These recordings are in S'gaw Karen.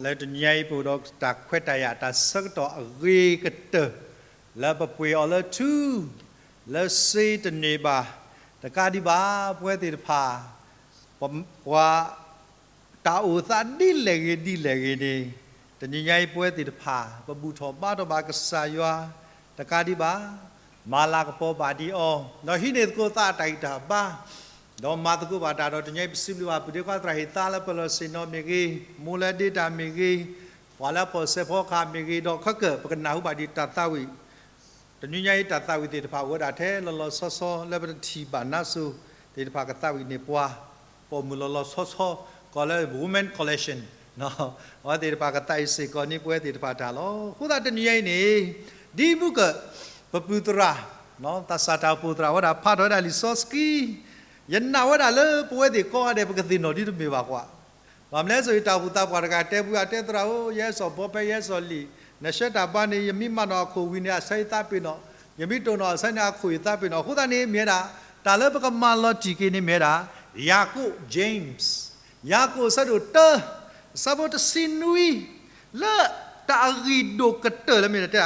လၢတနံၤညါအံၤ ပအိၣ်ဒီးတၢ်ခွဲးတၢ်ယာ် တၢ်ဆၢကတီၢ်အဂ့ၤကတၢၢ် လၢပပှ့ၤအီၤလၢထူ လၢစ့တန့ၢ်ဘၣ် တကးဒံးဘၣ် ပဝဲသ့ၣ်တဖၣ် ပှၤ တၢ်အိၣ်သးဒ်လဲၣ်ဂ့ၤဒ်လဲၣ်ဂ့ၤန့ၣ် တနံၤညါအံၤပဝဲသ့ၣ်တဖၣ် ပဘူၣ်ထီၣ်ဘါထီၣ်ဘၣ်ကစၢ်ယွၤ တကးဒံးဘၣ် မၤလၤကပီၤဘၣ်ဒံးအီၤ ဒီးဟံးန့ၢ်သကိးသးအတၢ်ဂံၢ်တၢ်ဘါ ဒီးမၤသကိးဘၣ်တၢ်ဒီး တနံၤညါအံၤ ပစံးဘျုးဘၣ် ပုၢ်ဒ့ခွါသရၣ်ဟ့ၣ်သါလၢပလီၢ်ဆ့ၣ်နီၤမ့ၢ်ဂ့ၤ, မိၢ်လၢဒ့တၢ်မ့ၢ်ဂ့ၤ, ပှၤလၢအဖီၣ်စဲးဖီကဟၣ်မ့ၢ်ဂ့ၤ, ဒီးခဲကၢၣ် ပကနၢ်ဟူဘၣ်ဒံးတၢ်သးဝံၣ် တနံၤညါအံၤ တၢ်သးဝံၣ်သ့ၣ်တဖၣ် အိၣ်ဝဲဒၣ်ထဲလီၤလီၤဆီဆီ လၢပတထံၣ်ဘၣ်နါစိၤသ့ၣ်တဖၣ်ကသးဝံၣ်န့ၢ်ပှၤ ပိာ်မုၣ်လီၤလီၤဆီဆီ ကိးလၢ women collection အဝဲသ့ၣ်တဖၣ်ကသးဝံၣ်စ့ၢ်ကီးန့ၢ်ပဝဲသ့ၣ်တဖၣ်တၢ်လီၤ. အဃိသတးတနံၤညါအံၤန့ၣ် ဒ်မုၢ်ကၢၢ် ပပုၢ်သရၣ် သးစၢ်တၢ်အိၣ်ဖှိၣ်သရၣ်ဝဲဒၣ် ဖးထီၣ်ဝဲဒၣ်လံာ်စီဆှံ ယနာ်ဝဲဒၣ်လၢပဝဲသ့ၣ်ကိးဂၤဒဲး ပကသ့ၣ်နီၣ်ဒ်တမ့ၢ်ဘၣ်ကွၢ် ဘၣ်မနုၤလဲၣ် ဆိတၢ်အိၣ်ဖှိၣ်သးပှၢ်တဂၤတဲပူၤ အတဲသရၣ်ဧၢ ယဟဲစိာ်ဘီဖဲ ယဟဲစိာ်လံာ်, နဆှၢတၢ်ဘါန့ၣ် ယမ့ၢ်မၤနီၣ်အခိၣ်ဝံၤန့ၣ် အဆၢယသးပ့ၤနီၣ်, ယမ့ၢ်တိၢ်နီၣ်အဆၢန့ၣ် အခိၣ်ယသးပ့ၤနီၣ်. အဃိသတးန့ၣ် မ့ၢ်ဝဲဒၣ် တၢ်လၢပကမၤလီၤတံၢ်က့ၤန့ၣ်မ့ၢ်ဝဲဒၣ် ယၤကိာ် James ယၤကိာ်အဆၢဒိၣ်တၢ အဆၢဖိတဆံနွံ လၢတၢ်အဂ့ၢ်ဒိၣ်ကတၢၢ်လၢမ့ၢ်တဲ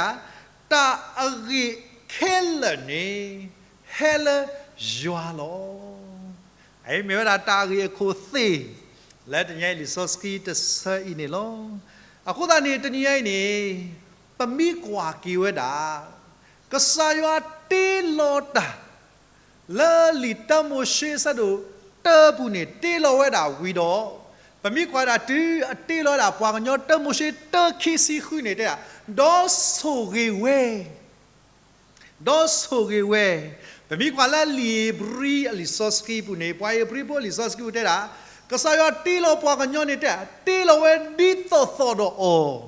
တၢ်အဂ့ၢ်ခဲလၢာ်န့ၣ် ဟဲလၢယွၤလီၤ. အအံၤမ့ၢ်ဝဲဒၣ်တၢ်အဂ့ၢ်အခိၣ်သ့ၣ် လၢတနံၤညါအံၤလံာ်စီဆှံတဆၢအံၤန့ၣ်လီၤ. အဃိသတးန့ၣ် တနံၤညါအံၤန့ၣ် ပမ့ၢ်ကွၢ်က့ၤဝဲဒၣ် ကစၢ်ယွၤတ့လီၤတၢ် လၢလံာ်တၢမိၤၡ့ဆၢဒိၣ်တၢပူၤန့ၣ် တ့လီၤဝဲဒၣ်ဝံၤဒီး ပမ့ၢ်ကွၢ်ဒၣ်တုၤအတ့လီၤဝဲဒၣ်ပှၤကညီ တၢမိၤၡ့တၢခံဆံဃုန့ၣ်တဲဒၣ် ဒီးဆိၣ်ဂ့ၤဝဲ ဒီးဆိၣ်ဂ့ၤဝဲ, ပမ့ၢ်ကွၢ်လၢလံာ်ဧ့ၤဘြံၤအလံာ်စီဆှံပူၤန့ၣ် ပှၤဧ့ၤဘြံၤဖိအလံာ်စီဆှံပူၤတဲဒၣ်, ကစၢ်ယွၤတ့လီၤပှၤကညီန့ၣ်တဲ, တ့လီၤဝဲဒ်သိးသိးဒီးအီၤ,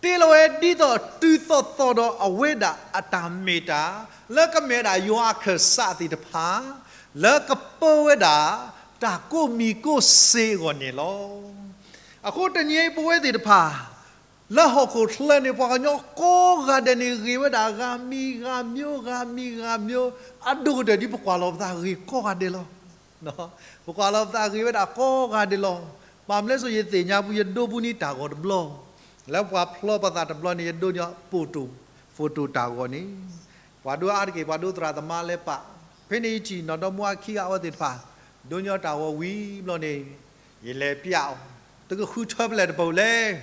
တ့လီၤဝဲဒ်သိးတုၤသိးသိးဒီးအဝဲဒၣ်အတၢ်မ့ၢ်တၢ်, လၢကမ့ၢ်ဝဲဒၣ်ယွၤအခၢၣ်စးသ့ၣ်တဖၣ်, လၢကပၢဝဲဒၣ် တၢ်ကိးမံၤကိးစ့အဂီၢ်န့ၣ်လီၤ. အဃိတနံၤအံၤပဝဲသ့ၣ်တဖၣ် လၢဟီၣ်ခိၣ်ချၢန့ၣ် ပှၤကညီကိးဂၤဒဲးန့ၣ် ဂ့ၤဝဲဒၣ်ဂၤမံၤဂၤမံၤ ဂၤမံၤဂၤမံၤ, အဒိၣ်ကတၢၢ်ဒ်ပကွၢ်လီၤပသးဂ့ၤကိးဂၤဒဲးလီၤ. ပကွၢ်လီၤပသးဂ့ၤဝဲဒၣ်ကိးဂၤဒဲးလီၤ. ဘၣ်မနုၤလဲၣ် ယသ့ၣ်ညါပူၤယဒိပူၤန့ၢ်တၢ်ဂီၤတဘျီ, လၢပှၤဖျီပသးတဘျီန့ၣ် ယဒိန့ၢ် photo, photo တၢ်ဂီၤန့ၣ်, ပှၤဒိအါတက့ၢ် ပှၤဒိသရၣ်သမါလဲၤပာ်, ဖဲန့ၣ်ယထံၣ် နီၢ်ဒီမါအခံဂၤအဝဲသ့ၣ်တဖၣ် ဒိညီတၢ်ဂီၤဝံၤဘျီန့ၣ်, ယလဲၤပျးအီၤ, သုကဃုထၢဖဲလဲၣ်တပိၤလဲၣ်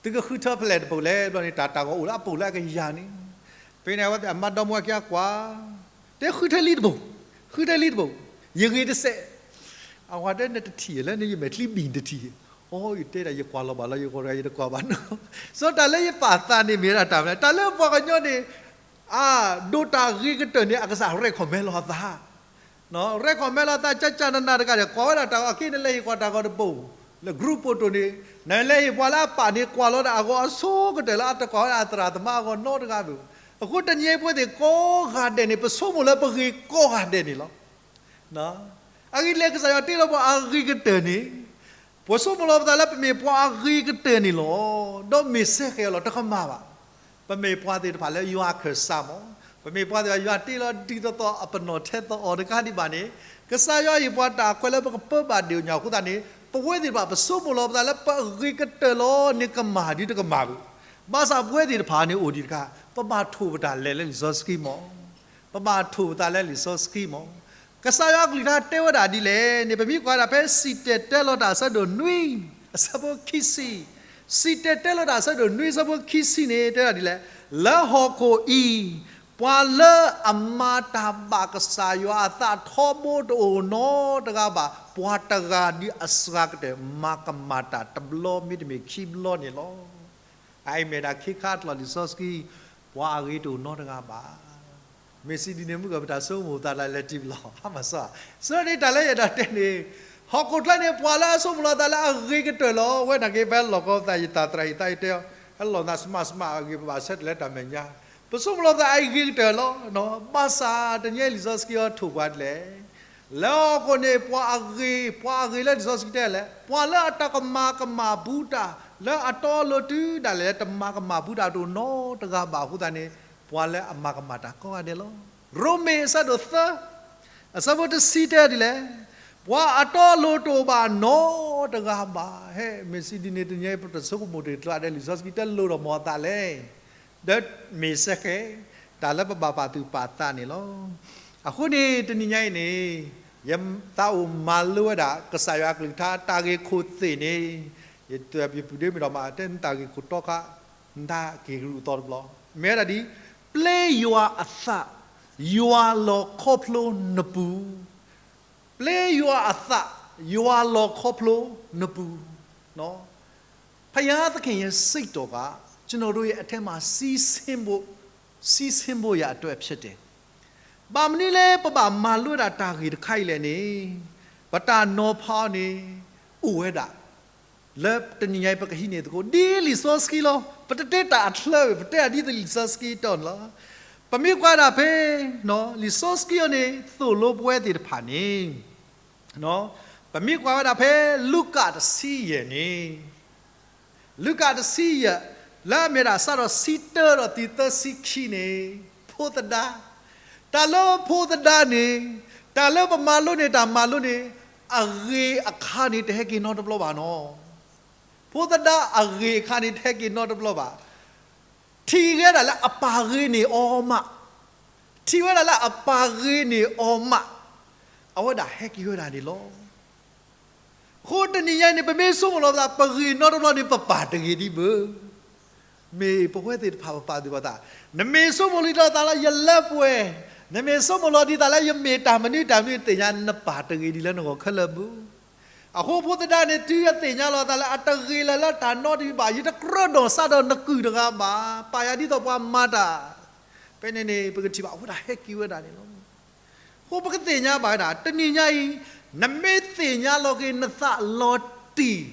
သုကဃုထၢဖဲလဲၣ်တပိၤလဲၣ် ဘျီန့ၣ် တၢ်တၢ်ဂီၤအိၣ်လၢအပိၤလၢအကယၤန့ၣ်, ဖဲန့ၣ်အဝဲသ့ၣ်အမါဒီမါအခံဂၤကွၢ်, တဲဃုထၢလံတပိၤ, ဃုထၢလံတပိၤ, ယဂ့ၤတစဲး, အဝဲတဲနတထံၣ်လၢနယမဲာ်ချံဘံၣ်တထံၣ်, အိ ယတဲဒၣ်ယကွၢ်လီၤဘၣ်လီၤ ယဂီၤတဂၤယတကွၢ်ဘၣ်နီၤ, စီၤတၢ်လၢယပာ်သးန့ၣ်မ့ၢ်ဒၣ်တၢ်မနုၤလဲၣ် တၢ်လၢပှၤကညီန့ၣ် အဒိၣ်တၢ်ဂ့ၤကတၢၢ်န့ၣ် အကစၢ် recommend လီၤအသး recommend လီၤအသး ကၢ်ကၢ်နးနးတဂၤဒီး ကွၢ်ဝဲဒၣ်တၢ်ဂီၤအခံ နလဲၤဟ့ၣ်ကွၢ်တၢ်ဂီၤတပိၤ, လၢ group photo န့ၣ်, နလဲၤဟ့ၣ်ပှၤလၢအပာ်န့ၣ် ကွၢ်လီၤဒၣ်အဂီၤအဆိကတၢၢ်လၢ အတကွၢ်ဝဲဒၣ်အသရၣ်သမါအဂီၤနီတဂၤဘၣ်. အဃိတနံၤအံၤပဝဲသ့ၣ်ကိးဂၤဒဲးန့ၣ် ပဆိကမိၣ်လၢပဂ့ၤကိးဂၤဒဲးန့ၣ်လီၤ. အဂ့ၢ်ဒ်လဲၣ် ကစၢ်ယွၤတ့လီၤပှၤအဂ့ၤကတၢၢ်န့ၣ်, ပဆိကမိၣ်လီၤပသးလၢပမ့ၢ်ပှၤအဂ့ၤကတၢၢ်န့ၣ်လီၤ. ဒီးမ့ၢ်စ့ၢ်ကီးလီၤ တကမၣ်ဘၣ်. ပမ့ၢ်ပှၤသ့ၣ်တဖၣ်လၢယွၤအခၢၣ်စးမး, ပမ့ၢ်ပှၤသ့ၣ်တဖၣ် ယွၤတ့လီၤဒ်သိးသိးအပနီၣ်ထဲသိးအီၤတကးဒံးဘၣ်န့ၣ်, ကစၢ်ယွၤဟ့ၣ်ပှၤတၢ်ခွဲးလၢပကပၢဘၣ်ဒံးအီၤညါအဃိသတးန့ၣ်, ပဝဲသ့ၣ်တဖၣ် ပဆိကမိၣ်လီၤပသးလၢပဂ့ၤကတၢၢ်လီၤန့ၣ် ကမၣ်ဒ်တကမၣ်ဘၣ်. ဘၣ်ဆၣ်ပဝဲသ့ၣ်တဖၣ်န့ၣ်အိၣ်ဒံးတခါ, ပဘၣ်ထိၣ်ပတၢ်လဲၤလၢလံာ်စီဆှံမး ပဘၣ်ထိၣ်ပသးလၢလံာ်စီဆှံမး. ကစၢ်ယွၤအကလုၢ်ကထါတဲဝဲဒၣ်ဒ်လဲၣ်န့ၣ် ပမ့ၢ်ကွၢ်ဒၣ်ဖဲစံၣ်တဲၤတဲလီၤတၢ်အဆၢဒိၣ်နွံ, အဆၢဖိခံဆံ, စံၣ်တဲၤတဲလီၤတၢ်အဆၢဒိၣ်နွံ အဆၢဖိခံဆံန့ၣ် တဲဝဲဒၣ်ဒ်လဲၣ်, လၢဟီၣ်ခိၣ်အံၤ, ပှၤလၢအမၤတၢ်ဘၣ်ကစၢ်ယွၤအသးထီဘိတအိၣ်နီတဂၤဘၣ်, ပှၤတဂၤဒ်အစှၤကတၢၢ် မၤကမၣ်တၢ်တဘျီမ့တမ့ၢ်ခံဘျီန့ၣ်လီၤ. အအံၤမ့ၢ်ဒၣ်ခ့ခါအကျိာ်လံာ်စီဆှံ, ပှၤအဂ့ၤတအိၣ်နီတဂၤဘၣ်. မ့ၢ်စံးဒ်န့ၣ်မုၢ်ကီၢ် ပတၢ်ဆိကမိၣ်သးလၢလဲၤတံၢ်ပလီၢ် မၤစၢၤ, ဆိန့ၣ်တၢ်လၢယအဲၣ်ဒိးတဲန့ၣ်, ဟီၣ်ခိၣ်ချၢန့ၣ် ပှၤလၢအဆိကမိၣ်လီၤသးလၢအဂ့ၤကတၢၢ်လီၤ. ဝဲနာ်က့ ဖဲလီၢ်ကီသး ယတၢ်သရၣ်ဟ့ၣ်သါယတဲအီၤ, ဟဲလီၤနၤ smart smart အဂ့ၤ ပဘၣ်ဆၢတဲာ်လၢတၢ်မဲာ်ညါ, ပဆိကမိၣ်လီၤသးအဂ့ၤကတၢၢ်လီၤ. ဘၣ်ဆၣ်တနံၤအံၤလံာ်စီဆှံအံၤထိၣ်ပှၤဒ်လဲၣ် လၢဟီၣ်ခိၣ်န့ၣ် ပှၤအဂ့ၤ, ပှၤအဂ့ၤလၢလံာ်စီဆှံတဲလဲၣ်, ပှၤလၢအတၢ်ကမၤကမၣ်ဘူးတၢ်, လၢအတီအလိၤတုၤဒၣ်လဲာ် တမၤကမၣ်ဘူးတၢ်တအိၣ်နီတဂၤဘၣ်အဃိသတးန့ၣ်, ပှၤလၢအမၤကမၣ်တၢ်ကိးဂၤဒဲးလီၤ. ရိမ့ၤအဆၢဒိၣ်သၢ, အဆၢဖိတဆံတဲဒ်လဲၣ်, ပှၤအတီအလိၤတအိၣ်ဘၣ်နီတဂၤဘၣ်. ဟဲ မ့ၢ်စံးဒ်န့ၣ် တနံၤအံၤ ပတဆိကမိၣ်တ့ၢ်ကျါဒီး လံာ်စီဆှံတဲလိၤဒီးမ်အသးလဲၣ်. ဒီးမ့ၢ်စဲဃဲ တၢ်လၢပဘၣ်ပာ်သူၣ်ပာ်သးန့ၣ်လီၤ. အဃိန့ၣ် တနံၤညါအံၤန့ၣ် ယသးအိၣ်မၤလိဝဲဒၣ် ကစၢ်ယွၤအကလုၢ်ကထါ တၢ်ဂ့ၢ်ခိၣ်သ့ၣ်န့ၣ် ယတၢ်ပပုၢ်ဒ့မ့ၢ်ဒီးမး တဲနတၢ်ဂ့ၢ်ခိၣ်တီခါ နတၢ်က့ၤကရူၢ်အသီတဘျီ မ့ၢ်ဝဲဒၣ်ဒ် ပျဲယွၤအသး ယွၤလီၤခီဖျိနပူၤ ပျဲယွၤအသး ယွၤလီၤခီဖျိနပူၤ. ဘုရားသခင်ရဲ့စိတ်တော်က ကျွန်တော်တို့ရဲ့အထဲမှာ စီးဆင်းဖို့ စီးဆင်းဖို့ရန်အတွက်ဖြစ်တယ်. ဘၣ်မနုၤလၢပဘၣ်မၤလိဒၣ်တၢ်ဂ့ၢ်တခါအံၤလဲၣ်န့ၣ် ပတၢ်နီၤဖးန့ၣ် အိၣ်ဝဲဒၣ် လၢတနံၤညါအံၤ ပကဟံးန့ၢ်သကိး ဒ်လံာ်စီဆှံလီၤ. ပတတဲတၢ်အချၢ ပတဲဒ်သိးလံာ်စီဆှံတီၢ်န့ၣ်လီၤ. ပမ့ၢ်ကွၢ်ဒၣ်ဖဲ လံာ်စီဆှံအံၤန့ၣ် သိၣ်လိပဝဲသ့ၣ်တဖၣ်န့ၣ် ပမ့ၢ်ကွၢ်ဝဲဒၣ်ဖဲ လူၤကၣ်တဆံယဲၢ်န့ၣ် လူၤကၣ်တဆံယဲၢ် လၢအမ့ၢ်ဒၣ်စးထီၣ်ဆံတၢဒီးတုၤသၢဆံခံန့ၣ် ဖိသဒါ, တၢ်လၢဖိသဒါန့ၣ် တၢ်လၢပမၤလိန့ၢ်တၢ်မၤလိန့ၣ် အဂ့ၢ်အခါန့ၣ် တဟဲက့ၤနီတဘျီဘၣ်နီၤ. ဖိသဒါအဂ့ၢ်အခါန့ၣ် တဟဲက့ၤနီတဘျီဘၣ်. ထံၣ်ဝဲဒၣ်လၢအပၢ်ဂ့ၤန့ၢ်အီၤမး, ထံၣ်ဝဲဒၣ်လၢအပၢ်ဂ့ၤန့ၢ်အီၤမး အဝဲဒၣ်ဟဲက့ၤဝဲဒၣ်န့ၣ်လီၤ. အဃိတနံၤညါအံၤန့ၣ် ပမ့ၢ်ဆိကမိၣ်လီၤပသး ပဂ့ၤနီတဘျီန့ၣ် ပပၢ်တဂ့ၤဒံးဘၣ်. မ့ၢ်ပဝဲသ့ၣ်တဖၣ်ပပာ်သူၣ်ပာ်သး, နမ့ၢ်ဆိကမိၣ်လီၤသးလၢယလၢပှဲၤ, နမ့ၢ်ဆိကမိၣ်လီၤဒံးသးလၢယမ့ၢ်တၢ်မနုၤတၢ်မနုၤ သ့ၣ်ညါနပၢ်တဂ့ၤဒံးလၢနဂီၢ်ခဲလၢာ်ဘၣ်. အဃိဖိသဒါန့ၣ် တုၤအသ့ၣ်ညါလီၤသးလၢအတဂ့ၤလၢၤလၢတၢ်နီတမံၤဘၣ်, ယတကြၢးဒီးစးဒီးနကုၢ်တဂၤဘၣ်, ပာ်ယၤဒ်သိးပှၤမၤတၢ် ဖဲန့ၣ်န့ၣ် ပကထံၣ်ဘၣ် အဝဲဒၣ်ဟဲက့ၤဝဲဒၣ်န့ၣ်လီၤ. အဃိပကသ့ၣ်ညါဘၣ်ဝဲဒၣ် တနံၤညါအံၤ နမ့ၢ်သ့ၣ်ညါလီၤက့ၤနသးလီၤတံၢ်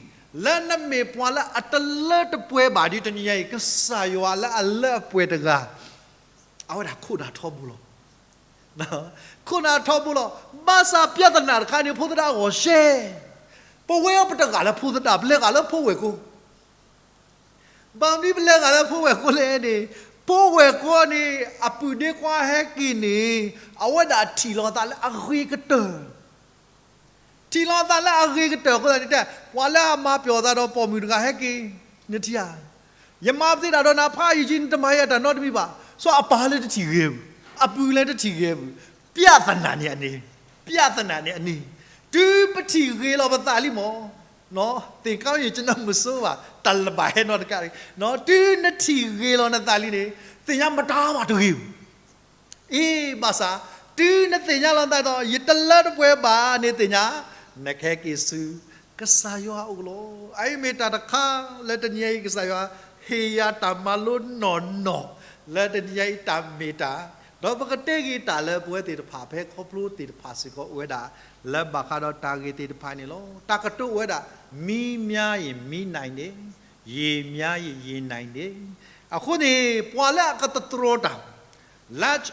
လၢနမ့ၢ်ပှၤလၢအတလၢတပှဲၤဘၣ်ဒီး တနံၤညါအံၤ ကစၢ်ယွၤလၢအလၢအပှဲၤတဂၤ အဝဲဒၣ်ခိၣ်နၢ်ထီဘိလီၤ. ခိၣ်နၢ်ထီဘိလီၤ. ဘၣ်ဆၣ် ပြဿနာ တခါန့ၣ် ဖိသဒါအဂီၢ်ရှဲ, ပဝဲအံၤပတဂၤလၢဖိသဒါ ပလဲၤဂၤလၢဖိဝဲၢ်ကိာ် ဘၣ်မနုၤပလဲၤဂၤလၢဖိဝဲၢ်ကိာ်လဲၣ်န့ၣ်, ဖိဝဲၢ်ကိာ်န့ၣ် အပုၢ်ဒ့ခွါဟဲက့ၤန့ၣ် အဝဲဒၣ်ထံၣ်လီၤသးလၢအဂ့ၤကတၢၢ်, ထံၣ်လီၤသးလၢအဂ့ၤကတၢၢ်အဃိသတးန့ၣ် တဲ ပှၤလၢအမၤပျီၢ်သးဒီးပိာ်မုၣ်တဂၤဟဲက့ၤ နထံၣ်ဧါ, ယမၤပသ့တၢ်ဒီးနၤဖးယံာ်ယံာ် နတမၤယၤတၢ်နီတမံၤဘၣ်. စီၤအပၢ်လၢတထံၣ်ဂ့ၤဘၣ်, အပုၢ်လၢတထံၣ်ဂ့ၤဘၣ်, ပြဿနာ န့ၣ်အန့ၣ်, ပြဿနာ န့ၣ်အန့ၣ်, တုၤပထံၣ်ဂ့ၤလီၤပသးလံမး သ့ၣ်ကါယ့ၣ် ကျွန်တော်မစိုးပါ တၢ်လၢဘၣ်ဟဲနီတကး, တုၤနထံၣ်ဂ့ၤလီၤနသးလံန့ၣ် သ့ၣ်ညါမတၤမးတဂ့ၤဘၣ်. အ့ ဘၣ်ဆၣ် တုၤနသ့ၣ်ညါလီၤနသးဒီး ယတလၢတပှဲၤဘၣ်န့ၣ် သ့ၣ်ညါ နကဟဲက့ၤဆူ ကစၢ်ယွၤအအိၣ်လီၤ. အအံၤမ့ၢ်တၢ်တခါလၢတနံၤအံၤ ကစၢ်ယွၤဟ့ၣ်ယၤတၢ်မၤလိနီၢ်နီၢ် လၢတနံၤအံၤတၢ်မ့ၢ်တၢ်, ဒီးပကတဲဂ့ၤတၢ်လၢပဝဲသ့ၣ်တဖၣ် ဖဲခီဖျိသ့ၣ်တဖၣ်စ့ၢ်ကီးအိၣ်ဝဲဒၣ် လၢဘၣ်ဃးဒီးတၢ်ဂ့ၢ်သ့ၣ်တဖၣ်န့ၣ်လီၤ. တၢ်ကတိၤအိၣ်ဝဲဒၣ် မီးများရင် မီးနိုင်တယ်, ရေများရင် ရေနိုင်တယ်. အဃိန့ၣ် ပှၤလၢအကတတြီတၢ် large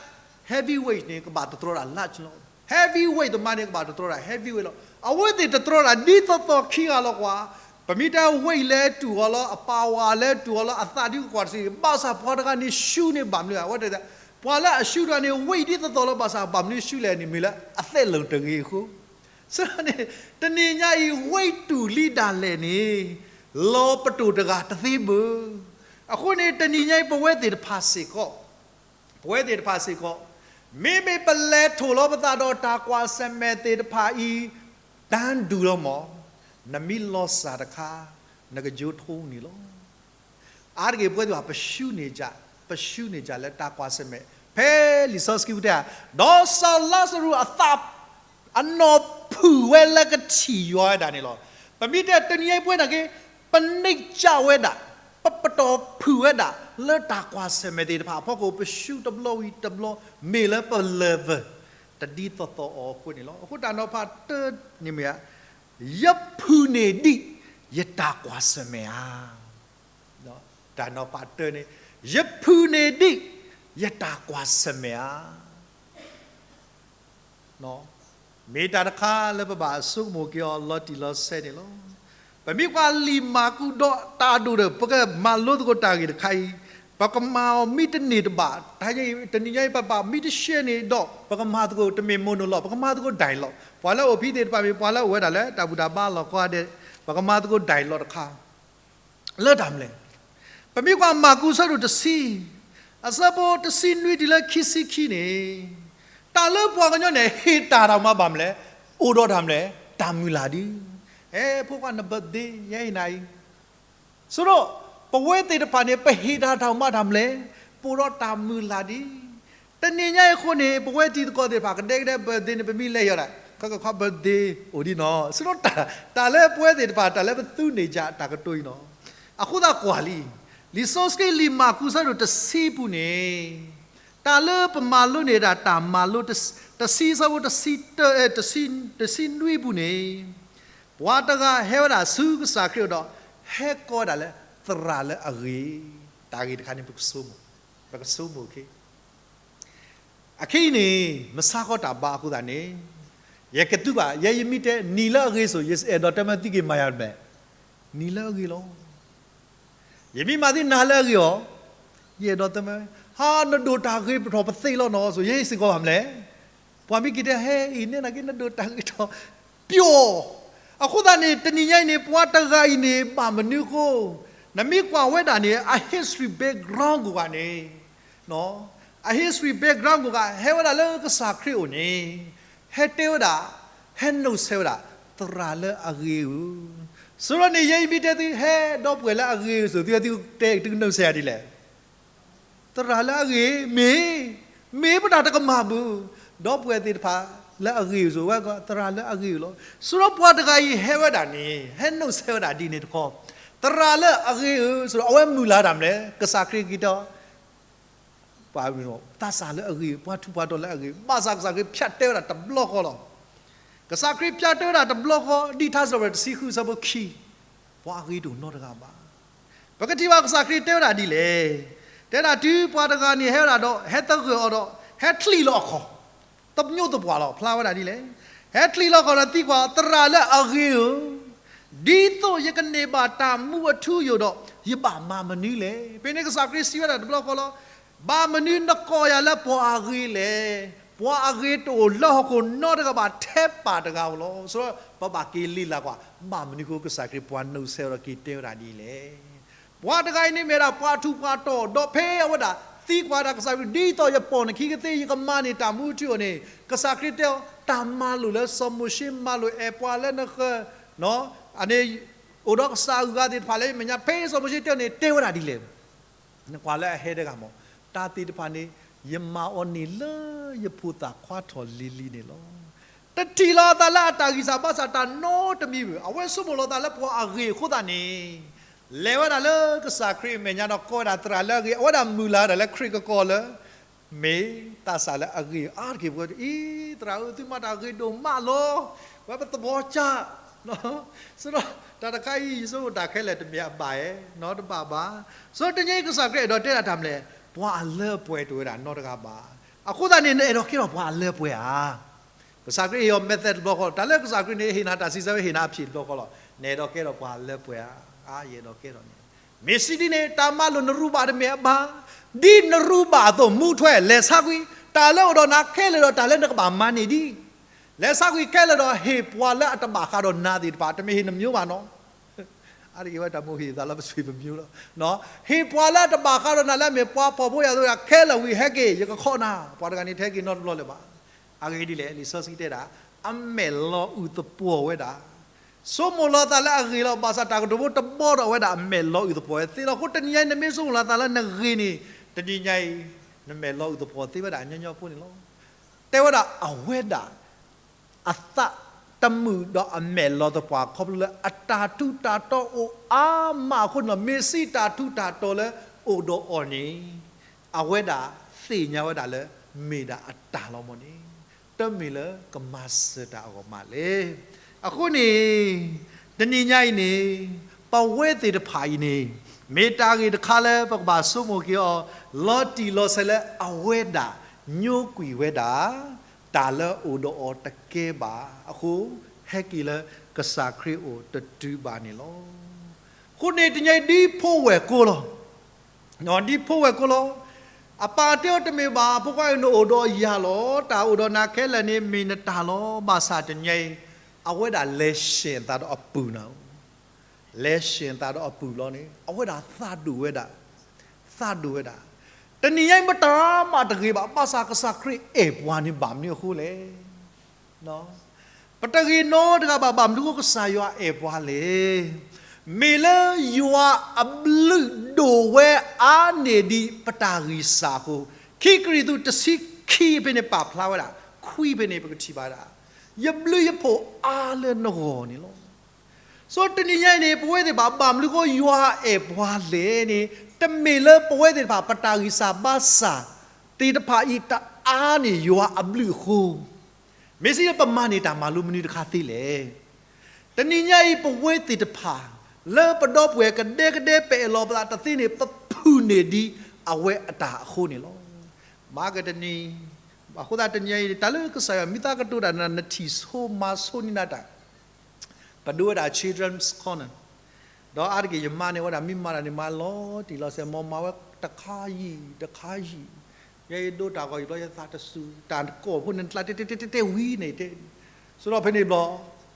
heavy weight န့ၣ် ကဘၣ်တတြီတၢ် large လီၤ. Heavy weight သမားန့ၣ် ကဘၣ်တတြီတၢ် heavy weight လီၤ. အဝဲသ့ၣ်တတြီတၢ် ဒ်သိးသိးခံဂၤလီၤကွၢ်. ပမ့ၢ်တဲ weight လၢတူၢ်အီၤလီၤ, အ power လၢတူၢ်အီၤလီၤ, အသးဒုးကကွၢ်တစု, ဘၣ်ဆၣ်ပှၤတဂၤန့ၣ် ရှုံးန့ၢ်ဘၣ်မနုၤလဲၣ်. အဝဲတဲ ပှၤလၢအရှုံးတဂၤန့ၣ် weight ဒ်သိးသိးလီၤ, ဘၣ်ဆၣ်ဘၣ်မနုၤရှုံးလဲၣ်န့ၣ် မ့ၢ်လၢအသဲလၢာ်တဂ့ၤအဃိ န့ၣ် တနံၤညါအံၤ weight တူၢ်လံဒၣ်လဲာ်န့ၣ် လီၤပတိၢ်တဂၤတသ့ဘၣ်. အဃိန့ၣ် တနံၤညါအံၤ ပဝဲသ့ၣ်တဖၣ်စ့ၢ်ကီး, ပဝဲသ့ၣ်တဖၣ်စ့ၢ်ကီး, မ့မ့ၢ်ပလဲၤထီၣ်လီၤပသးဒီးတၢ်ကွၢ်ဆၢၣ်မဲာ်သ့ၣ်တဖၣ်အံၤ တၢ်ဒူၣ်လီၤမး, နမ့ၢ်လီၤစၢ်တခါ နကကၠိထိန့ၣ်လီၤ. အါတက့ၢ်ပဝဲသ့ၣ်တဖၣ် ပရှုံးန့ၢ်စ့ၢ်, ပရှုံးန့ၢ်စ့ၢ်လၢတၢ်ကွၢ်ဆၢၣ်မဲာ်, ဖဲလံာ်စီဆှံပူၤတဲ, ဒီးစီၤလါစရူးအသး အနီၢ်ဖုၣ်ဝဲလၢကထံၣ်ယွၤဝဲဒၣ်န့ၣ်လီၤ. ပမ့ၢ်တဲတနံၤညါအံၤပဝဲဒၣ်က့ၤ, ပနံၣ်ကၠၢ်ဝဲဒၣ်, ပပတီၢ်ဖုၣ်ဝဲဒၣ် လၢတၢ်ကွၢ်ဆၢၣ်မဲာ်သ့ၣ်တဖၣ်အဖီခိၣ် ပရှုံးတဘျီဝံၤတဘျီ, မ့ၢ်လၢပ level တဒ်သိးသိးအီၤအဃိန့ၣ်လီၤ. အဃိတၢ်နီၤဖးတၢန့ၣ်မ့ၢ် ယဖုၣ်န့ၢ်ဒံး ယတၢ်ကွၢ်ဆၢၣ်မဲာ်ဧါ. တၢ်နီၤဖးတၢန့ၣ် ယဖုၣ်န့ၢ်ဒံး ယတၢ်ကွၢ်ဆၢၣ်မဲာ်ဧါ. မ့ၢ်တၢ်တခါလၢပဘၣ်ဆိကမိၣ်က့ၤအီၤလီၤတံၢ်လီၤဆဲးန့ၣ်လီၤ. ပမ့ၢ်ကွၢ်လံာ်မၢ်ကူးဒီးတၢ်ဒိၣ်ဒီး ပကမၤလိသကိးတၢ်ဂ့ၢ်တခါအံၤ, ပကမၤအီၤမ့ၢ်တန့ၢ်တဘၣ်, တနံၤညါအံၤ ပဘၣ်မ့ၢ်တရှဲန့ၣ်ဒီး ပကမၤသကိးတမ့ၢ် monologue, ပကမၤသကိး dialogue. ပှၤလၢအအိၣ်ဖဲသ့ၣ်တဖၣ်မ့ၢ် ပှၤလၢအအိၣ်ဝဲဒၣ်လၢတၢ်ဘူၣ်တၢ်ဘါလီၢ်ကီၢ်ဒဲး, ပကမၤသကိး dialogue တခါ လၢတၢ်မနုၤလဲၣ်. ပမ့ၢ်ကွၢ်မၢ်ကူးဆၢဒိၣ်တဆံ, အဆၢဖိတဆံနွံတုၤလၢခံဆံခံန့ၣ်, တၢ်လၢပှၤကညီန့ၣ် ဟ့ၣ်တၢ်တၢ်မၤဘၣ်မနုၤလဲၣ်, အိၣ်ဒီးတၢ်မနုၤလဲၣ်, တၢ်မုၢ်လၢ်ဒ်, ဟဲဖိခွါန birthday ယဲအံၤနၤအံၤ, ဆိဒီး ပဝဲသ့ၣ်တဖၣ်န့ၣ် ပဟ့ၣ်တၢ်တၢ်မၤတၢ်မနုၤလဲၣ်, ပအိၣ်ဒီးတၢ်မုၢ်လၢ်ဒ်. တနံၤညါအံၤအဃိန့ၣ် ပဝဲတံၤသကိးသ့ၣ်တဖၣ် ကဒဲကဒဲ birthday န့ၣ် ပမ့ၢ်လဲၤယီၤဒၣ် ခီခီ birthday အိၣ်ဒ်နီၤ, ဆိဒီး တၢ်လၢပဝဲသ့ၣ်တဖၣ် တၢ်လၢပသူန့ၢ်ကၠးတၢ်ကတိၤအံၤနီၤ. အဃိသတးကွၢ်လံ, လံာ်စီဆှံလံာ်မၢ်ကူးဆၢဒိၣ်တဆံပူၤန့ၣ်, တၢ်လၢပမၤလိန့ၢ်ဒၣ်တၢ်မၤလိ တဆံဆၢဖိ တဆံနွံပူၤန့ၣ်, ပှၤတဂၤဟဲဝဲဒၣ်ဆူကစၢ်ခရံာ်အအိၣ်ဒီး ဟဲကိးဝဲဒၣ်လၢသရၣ်လၢအဂ့ၤ, တၢ်ဂ့ၢ်တခါန့ၣ် ပကဆိကမိၣ်, ပကဆိကမိၣ်က့ၤ အခဲအံၤန့ၣ် မဆါဃီတၢ်ဘါအဃိသတးန့ၣ်, ယကတုၤဘၣ် ယဲယမ့ၢ်တဲနံၤလၢအဂ့ၤစိၤ ယအဲၣ်ဒိးတဲမ့ၢ်သုက့ၤမၤယၤတဘဲ, နံၤလၢအဂ့ၤလီၤ. ယမ့ၢ်မၤသ့နၤလၢအဂ့ၤအီၤ, ယအဲၣ်ဒိးတဲမ့ၢ်, ဟါ နဒိၣ်တၢ်ဂ့ၤပထီၣ်ပသ့လီၤနီၤ စိၤ ယဲစ့ၢ်ကီးဘၣ်မနုၤလဲၣ်. ပှၤမ့ၢ်က့ၤတဲ ဟဲအံၤနဲနာ်က့ နဒိၣ်တၢ်ဂ့ၤထီၣ် ပျီၣ်. အဃိသတးန့ၣ် တနံၤညါအံၤန့ၣ် ပှၤတဂၤအံၤန့ၣ် ဘၣ်မနုၤအဃိ, နမ့ၢ်ကွၢ်ဝဲဒၣ်န့ၣ် အ history background ကိးဂၤန့ၣ်, အ history background ကိးဂၤ ဟဲဝဲဒၣ်လၢကစၢ်ခရံာ်အအိၣ်န့ၣ်, ဟဲတဲဝဲဒၣ်, ဟဲနုတ်ဆဲဝဲဒၣ်, သရၣ်လၢအဂ့ၤဧၢ. ဆိဒီးန့ၣ် ယဲယမ့ၢ်တဲသု ဟဲဒီပုၢ်ဝဲၢ်လၢအဂ့ၤဧၢစိၤ သုဝဲသုတဲ သုကနုတ်ဆဲဒ်လဲၣ်. သရၣ်လၢအဂ့ၤ, မ့ၢ်, မ့ၢ်ပတၢ်တကမၣ်ဘၣ်. ဒီပုၢ်ဝဲၢ်သ့ၣ်တဖၣ်လၢအဂ့ၤဧၢစိၤ ဝဲသရၣ်လၢအဂ့ၤဧၢလီၤ. ဆိဒီးပှၤတဂၤအံၤဟဲဝဲဒၣ်န့ၣ် ဟဲနုတ်ဆဲဝဲဒၣ်ဒ်န့ၣ်တခီ, သရၣ်လၢအဂ့ၤဧၢစိၤ အဝဲမုၢ်လၢ်တၢ်မနုၤလဲၣ်, ကစၢ်ခရံာ်က့ၤတဲ ပှၤသးစၢ်လၢအဂ့ၤ, ပှၤထူးပှၤတီၤလၢအဂ့ၤ, ဘၣ်ဆၣ်ကစၢ်ခရံာ်ဖၠးတဲဝဲဒၣ်တဘျီဃီလီၤ. ကစၢ်ခရံာ်ဖၠးတဲဝဲဒၣ်တဘျီဃီ ဒ်ထါစံးပတြၢၤတဆံဃုအဆၢဖိခံ, ပှၤအဂ့ၤတအိၣ်နီတဂၤဘၣ်. ပကထံၣ်ဘၣ်ကစၢ်ခရံာ်တဲဝဲဒၣ်ဒ်လဲၣ်. တဲဒၣ်တုၤပှၤတဂၤန့ၣ်ဟဲဝဲဒၣ်ဒီး ဟဲသဂၢၢ်အီၤဒီး ဟဲချံးလီၤအခီၣ်, သညိးသပှၢ်လီၤ ဖျါဝဲဒၣ်ဒ်လဲၣ်. ဟဲချံးလီၤအခီၣ်ဒီးသံကွၢ် သရၣ်လၢအဂ့ၤဧၢ, ဒ်သိးယကန့ၢ်ဘၣ်တၢ်မူအထူအယိာ်ဒီး ယဘၣ်မၤမနုၤလဲၣ်. ဖဲန့ၣ်ကစၢ်ခရံာ်စံးဝဲဒၣ်တဘျီဃီလီၤ. ဘၣ်မနုၤနကိးယၤလၢပှၤအဂ့ၤလဲၣ်. ပှၤအဂ့ၤတအိၣ်လၢဟီၣ်ခိၣ်နီတဂၤဘၣ် ထဲပၢ်တဂၤဧိၤလီၤ. ဆိဒီးပဘၣ်က့ၤလံလၢ်ကွၢ် ဘၣ်မနုၤဃိကစၢ်ခရံာ်ပှၤနုတ်ဆဲအီၤဒီးက့ၤတဲဝဲဒၣ်ဒ်လဲၣ်. ပှၤတဂၤအံၤန့ၣ်မ့ၢ်ဒၣ်ပှၤထူးပှၤတီၤ ဒီးဖဲအဝဲဒၣ်သံကွၢ်ဒၣ်ကစၢ်ခရံာ် ဒ်သိးယပိာ်နခံကသ့ ယကမၤန့ၢ်တၢ်မူအထူအယိာ်န့ၣ် ကစၢ်ခရံာ်တဲအီၤ တၢ်မၤလိာ်လၢစီၤမိၤၡ့မၤလိာ် အဲၣ်ပှၤလၢနဃၢၤ န့ၣ် အိၣ်ဒီးကစၢ်အဂုၤအဂၤသ့ၣ်တဖၣ်လၢယမဲာ်ညါ ဖဲစီၤမိၤၡ့တဲအီၤန့ၣ် တဲဝဲဒၣ်ဒ်လဲၣ်. နကွၢ်လၢအဟဲတဂၤမး တၢ်သ့ၣ်တဖၣ်န့ၣ် ယမၤအီၤန့ၣ်လၢယဖိသၣ်ခွါထီၣ်လံၤလံၤန့ၣ်လီၤ. တထံၣ်လီၤအသးလၢအတၢ်ဂံၢ်စၢ်ဘါစၢ်တၢ်နီတမံၤဘၣ်. အဝဲဆိကမိၣ်လီၤသးလၢပှၤအဂ့ၤအဃိသတးန့ၣ် လဲၤဝဲဒၣ်လၢကစၢ်ခရံာ်အမဲာ်ညါဒီးကိးဝဲဒၣ်သရၣ်လၢအဂ့ၤ အဝဲဒၣ်မုၢ်လၢ်ဒၣ်လၢခရံာ်ကကိးလၢ မ့ၢ်သးစၢ်လၢအဂ့ၤအါတက့ၢ်ပှၤ အံၤ သရၣ်ဧၢ သုမၤတၢ်ဂ့ၤဒိၣ်မးလီၤ. ဝဲပသဘီကၢ် ဆိဒီးတၢ်တခါအံၤ ယဆိကမိၣ်တၢ်ခဲလၢာ်တမ့ၢ်အဘၣ်ဧါ နီတဘၣ်ဘၣ်. ဆိတနံၤအံၤကစၢ်ခရံာ်အဲၣ်ဒိးတဲဒၣ်တၢ်မနုၤလဲၣ်, ပှၤအလၢအပှဲၤတအိၣ်ဝဲဒၣ်နီတဂၤဘၣ်. အဃိသတးန့ၣ် နအဲၣ်ဒိးကဲထီၣ်ပှၤအလၢအပှဲၤဧါ. ကစၢ်ခရံာ်ဟ့ၣ်အီၤ method တဘျီဃီလီၤ. တၢ်လၢကစၢ်ခရံာ်န့ၣ် ဟ့ၣ်နၤတၢ်စံးဆၢဝဲ ဟ့ၣ်နၤအဖြေတဘျီဃီလီၤ. နအဲၣ်ဒိးကဲထီၣ်ပှၤအလၢအပှဲၤဧါ. အါ ယအဲၣ်ဒိးကဲထီၣ်န့ၣ် မ့ၢ်စံးဒ်န့ၣ် တၢ်မၤလိာ်နရူးဘၣ်တမ့ၢ်အဘၣ်. ဒ်နရူးဘၣ်အသိး မူထွဲ လဲၤဆါကွံာ် တၢ်လၢအိၣ်ဒီးနၤခဲလၢာ်ဒီးတၢ်လၢနကဘၣ်မၤန့ၢ်ဒ် လဲၤဆါကွံာ်ခဲလၢာ်ဒီးဟ့ၣ်ပှၤလၢအတဘၣ်ဃးဒီးနၤသ့ၣ်တဖၣ် တမ့ၢ်ဟ့ၣ်နမျိုးဘၣ်နီၤ. အါတက့ၢ်ဝဲတၢ်မူဟ့ၣ်သးလၢပဆွေပမျိုးလီၤ. ဟ့ၣ်ပှၤလၢအတဘၣ်ဃးဒီးနၤလၢအမ့ၢ်ပှၤဖှီၣ်ဖိယာ်ဖိခဲလၢာ်ဝံၤဟဲက့ၤ ယကခိးနၤ, ပှၤတဂၤန့ၣ်တဟဲက့ၤနီတဘျီလၢၤဘၣ်. အဂ့ၢ်ဒ်လဲၣ် လံာ်စီဆှံတဲဒၣ် အမဲာ်လီၤအုၣ်သပှီၤဝဲဒၣ် ဆိကမိၣ်လီၤသးလၢအဂ့ၤလီၤ. ဘၣ်ဆၣ်တၢ်ကတိၤဖိတဘီဒီးအဝဲဒၣ်အမဲာ်လီၤအုၣ်သပှီၤဝဲသ့လီၤ. အဃိတနံၤညါအံၤ နမ့ၢ်ဆိကမိၣ်လီၤသးလၢနဂ့ၤန့ၣ် တနံၤညါအံၤ နမဲာ်လီၤအုၣ်သပှီၤသ့ဝဲဒၣ်ညီညီဖိန့ၣ်လီၤ. တဲဝဲဒၣ်အဝဲဒၣ် အသးတမုာ်ဒီးအမဲာ်လီၤသပှီၤ ခီဖျိလၢအတၢ်ထူးတၢ်တီၤအိၣ်အါမးအဃိန့ၣ်လီၤ. မ့ၢ်စံးတၢ်ထူးတၢ်တီၤလၢအိၣ်ဒီးအီၤန့ၣ် အဝဲဒၣ်သ့ၣ်ညါဝဲဒၣ်လၢမ့ၢ်ဒၣ်အတၢ်လီၤမၢ်န့ၣ် တမ့ၢ်လၢကမၤစၢၤတၢ်အဂီၢ်မးလဲၣ်. အဃိန့ၣ် တနံၤညါအံၤန့ၣ် ပဝဲသ့ၣ်တဖၣ်အံၤန့ၣ် မ့ၢ်တၢ်ဂ့ၢ်တခါလၢပကဘၣ်ဆိကမိၣ်က့ၤအီၤ လီၤတံၢ်လီၤဆဲးလၢအဝဲဒၣ်ညိကွံာ်ဝဲဒၣ် တၢ်လၢအိၣ်ဒီးအီၤတကဲဘၣ်အဃိ ဟဲက့ၤလၢကစၢ်ခရံာ်အိၣ်တတုၤဘၣ်န့ၣ်လီၤ. အဃိန့ၣ်တနံၤညါအံၤဒ်ဖိဝဲၢ်ကိာ်လီၤ. ဒ်ဖိဝဲၢ်ကိာ်လီၤ. အပၢ်တဲအီၤတမ့ၢ်ဘၣ်, ဖိခွါအံၤနအိၣ်ဒီးယၤလီၤ. တၢ်အိၣ်ဒီးနၤခဲလၢာ်န့ၣ်မ့ၢ်နတၢ်လီၤ. ဘၣ်ဆၣ်တနံၤအံၤ အဝဲဒၣ်လဲၤဆှၢသးဒီးအပုၢ်နၤ, လဲၤဆှၢသးဒီးအပုၢ်လီၤန့ၣ် အဝဲဒၣ်သးဒိၣ်ဝဲဒၣ်, သးဒိၣ်ဝဲဒၣ်. တနံၤညါအံၤမတၤမးတဂ့ၤဘၣ်, ဘၣ်ဆၣ်ကစၢ်ခရံာ်အဲၣ်ပှၤန့ၣ်ဘၣ်မနုၤအဃိလဲၣ်. ပတဂ့ၤနီတဂၤဘၣ်, ဘၣ်မနုၤအဃိကစၢ်ယွၤအဲၣ်ပှၤလဲၣ်. မ့ၢ်လၢယွၤအဘျုးဒိၣ်ဝဲအါန့ၢ်ဒံးပတၢ်ဂံၢ်စၢ်အဃိ, ခံကရံၣ်သူးတဆံခံဖဲန့ၣ်ပာ်ဖျါဝဲဒၣ်, ခွံဖဲန့ၣ်ပကထံၣ်ဘၣ်ဒၣ်, ယဘျုးယဖှိၣ်အါလၢနဂီၢ်န့ၣ်လီၤ. ဆိတနံၤညါအံၤန့ၣ် ပဝဲသ့ၣ်တဖၣ် ဘၣ်မနုၤဃိယွၤအဲၣ်ပှၤလဲၣ်န့ၣ်, တမ့ၢ်လၢပဝဲသ့ၣ်တဖၣ် ပတၢ်ဂံၢ်စၢ်ဘါစၢ်သ့ၣ်တဖၣ်အံၤ တအါန့ၢ်ယွၤအဘျုးအဃိ, မ့ၢ်စံးလၢပမၤန့ၢ်တၢ်မၤလိမနုၤတခါသ့လဲၣ်. တနံၤညါအံၤ ပဝဲသ့ၣ်တဖၣ် လၢပဒီပုၢ်ဝဲၢ်ကဒဲကဒဲ ပအဲၣ်လီၤပသးတသ့န့ၣ် ပဖုၣ်န့ၢ်ဒံးအဝဲအတၢ်အဃိန့ၣ်လီၤ. မၤကတနံၤ, အဃိသတးတနံၤအံၤ တၢ်လၢကစၢ်ယွၤမ့ၢ်သးကတိၤတၢ်န့ၣ် နထံၣ်ဆိမၤဆိန့ၢ်နၤတၢ် ပဒိဝဲဒၣ် Children's Corner, ဒီးအါတက့ၢ်ယမါန့ၣ် အဝဲဒၣ်မ့ၢ်မၤတၢ်န့ၣ် မၤလီၤတံၢ်လီၤဆဲး မ်မၤဝဲတခါယံာ်တခါယံာ်, ယဲယဒိတၢ်ဂီၤယံာ်ဘျီ ယသးတစူၤ, တၢ်ကိးဖိန့ၣ် နကျါတဲတဲတဲတဲဝံၤန့ၣ်တဲ, ဆိဒီးဖဲန့ၣ်ဘျီ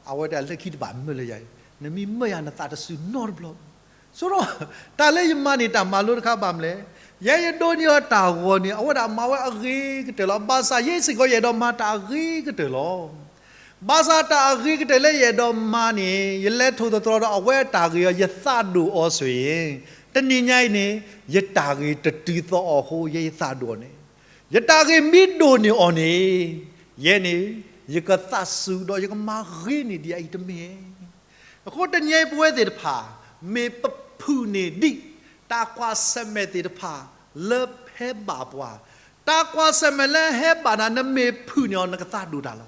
အဝဲဒၣ်လၢခံတဘၣ်မၢလၢယၤ, နမ့ၢ်မၢယၤနသးတစူၤနီတဘျီ, ဆိဒီး တၢ်လၢယမၤန့ၢ်တၢ်မၤလိတခါဘၣ်မနုၤလဲၣ်, ယဲယဒိန့ၢ်အီၤတၢ်ဂီၤန့ၣ် အဝဲဒၣ်မၤဝဲအဂ့ၤကတၢၢ်လီၤ. ဘၣ်ဆၣ်ယဲစ့ၢ်ကီးယအဲၣ်ဒိးမၤတၢ်အဂ့ၤကတၢၢ်လီၤ. ဘၣ်ဆၣ်တၢ်အဂ့ၤကတၢၢ်လၢယအဲၣ်ဒိးမၤန့ၣ် ယလဲၤထိၣ်သတြီၤဒီးအဝဲအတၢ်ဂ့ၤအီၤ ယသးဒိၣ်အီၤဆိၣ်အံၤ, တနံၤညါအံၤန့ၣ် ယတၢ်ဂ့ၤတတုၤသီအီၤအဃိ ယဲယသးဒိၣ်အီၤန့ၣ်, ယတၢ်ဂ့ၤမ့ၢ်ဒိၣ်န့ၢ်အီၤန့ၣ်, ယဲန့ၣ် ယကသးစူၤဒီးယကမၤဂ့ၤန့ၢ်ဒံးအအံၤတမ့ၢ်ဧါ. အဃိတနံၤညါအံၤပဝဲသ့ၣ်တဖၣ် မ့ၢ်ပဖုၣ်န့ၢ်ဒံး တၢ်ကွၢ်ဆၢၣ်မဲာ်သ့ၣ်တဖၣ်လၢဟဲဘၣ်ပှၤ, တၢ်ကွၢ်ဆၢၣ်မဲာ်လၢဟဲဘၣ်နၤ နမ့ၢ်ဖုၣ်န့ၢ်အီၤ နကသးဒိၣ်တၢ်လီၤ.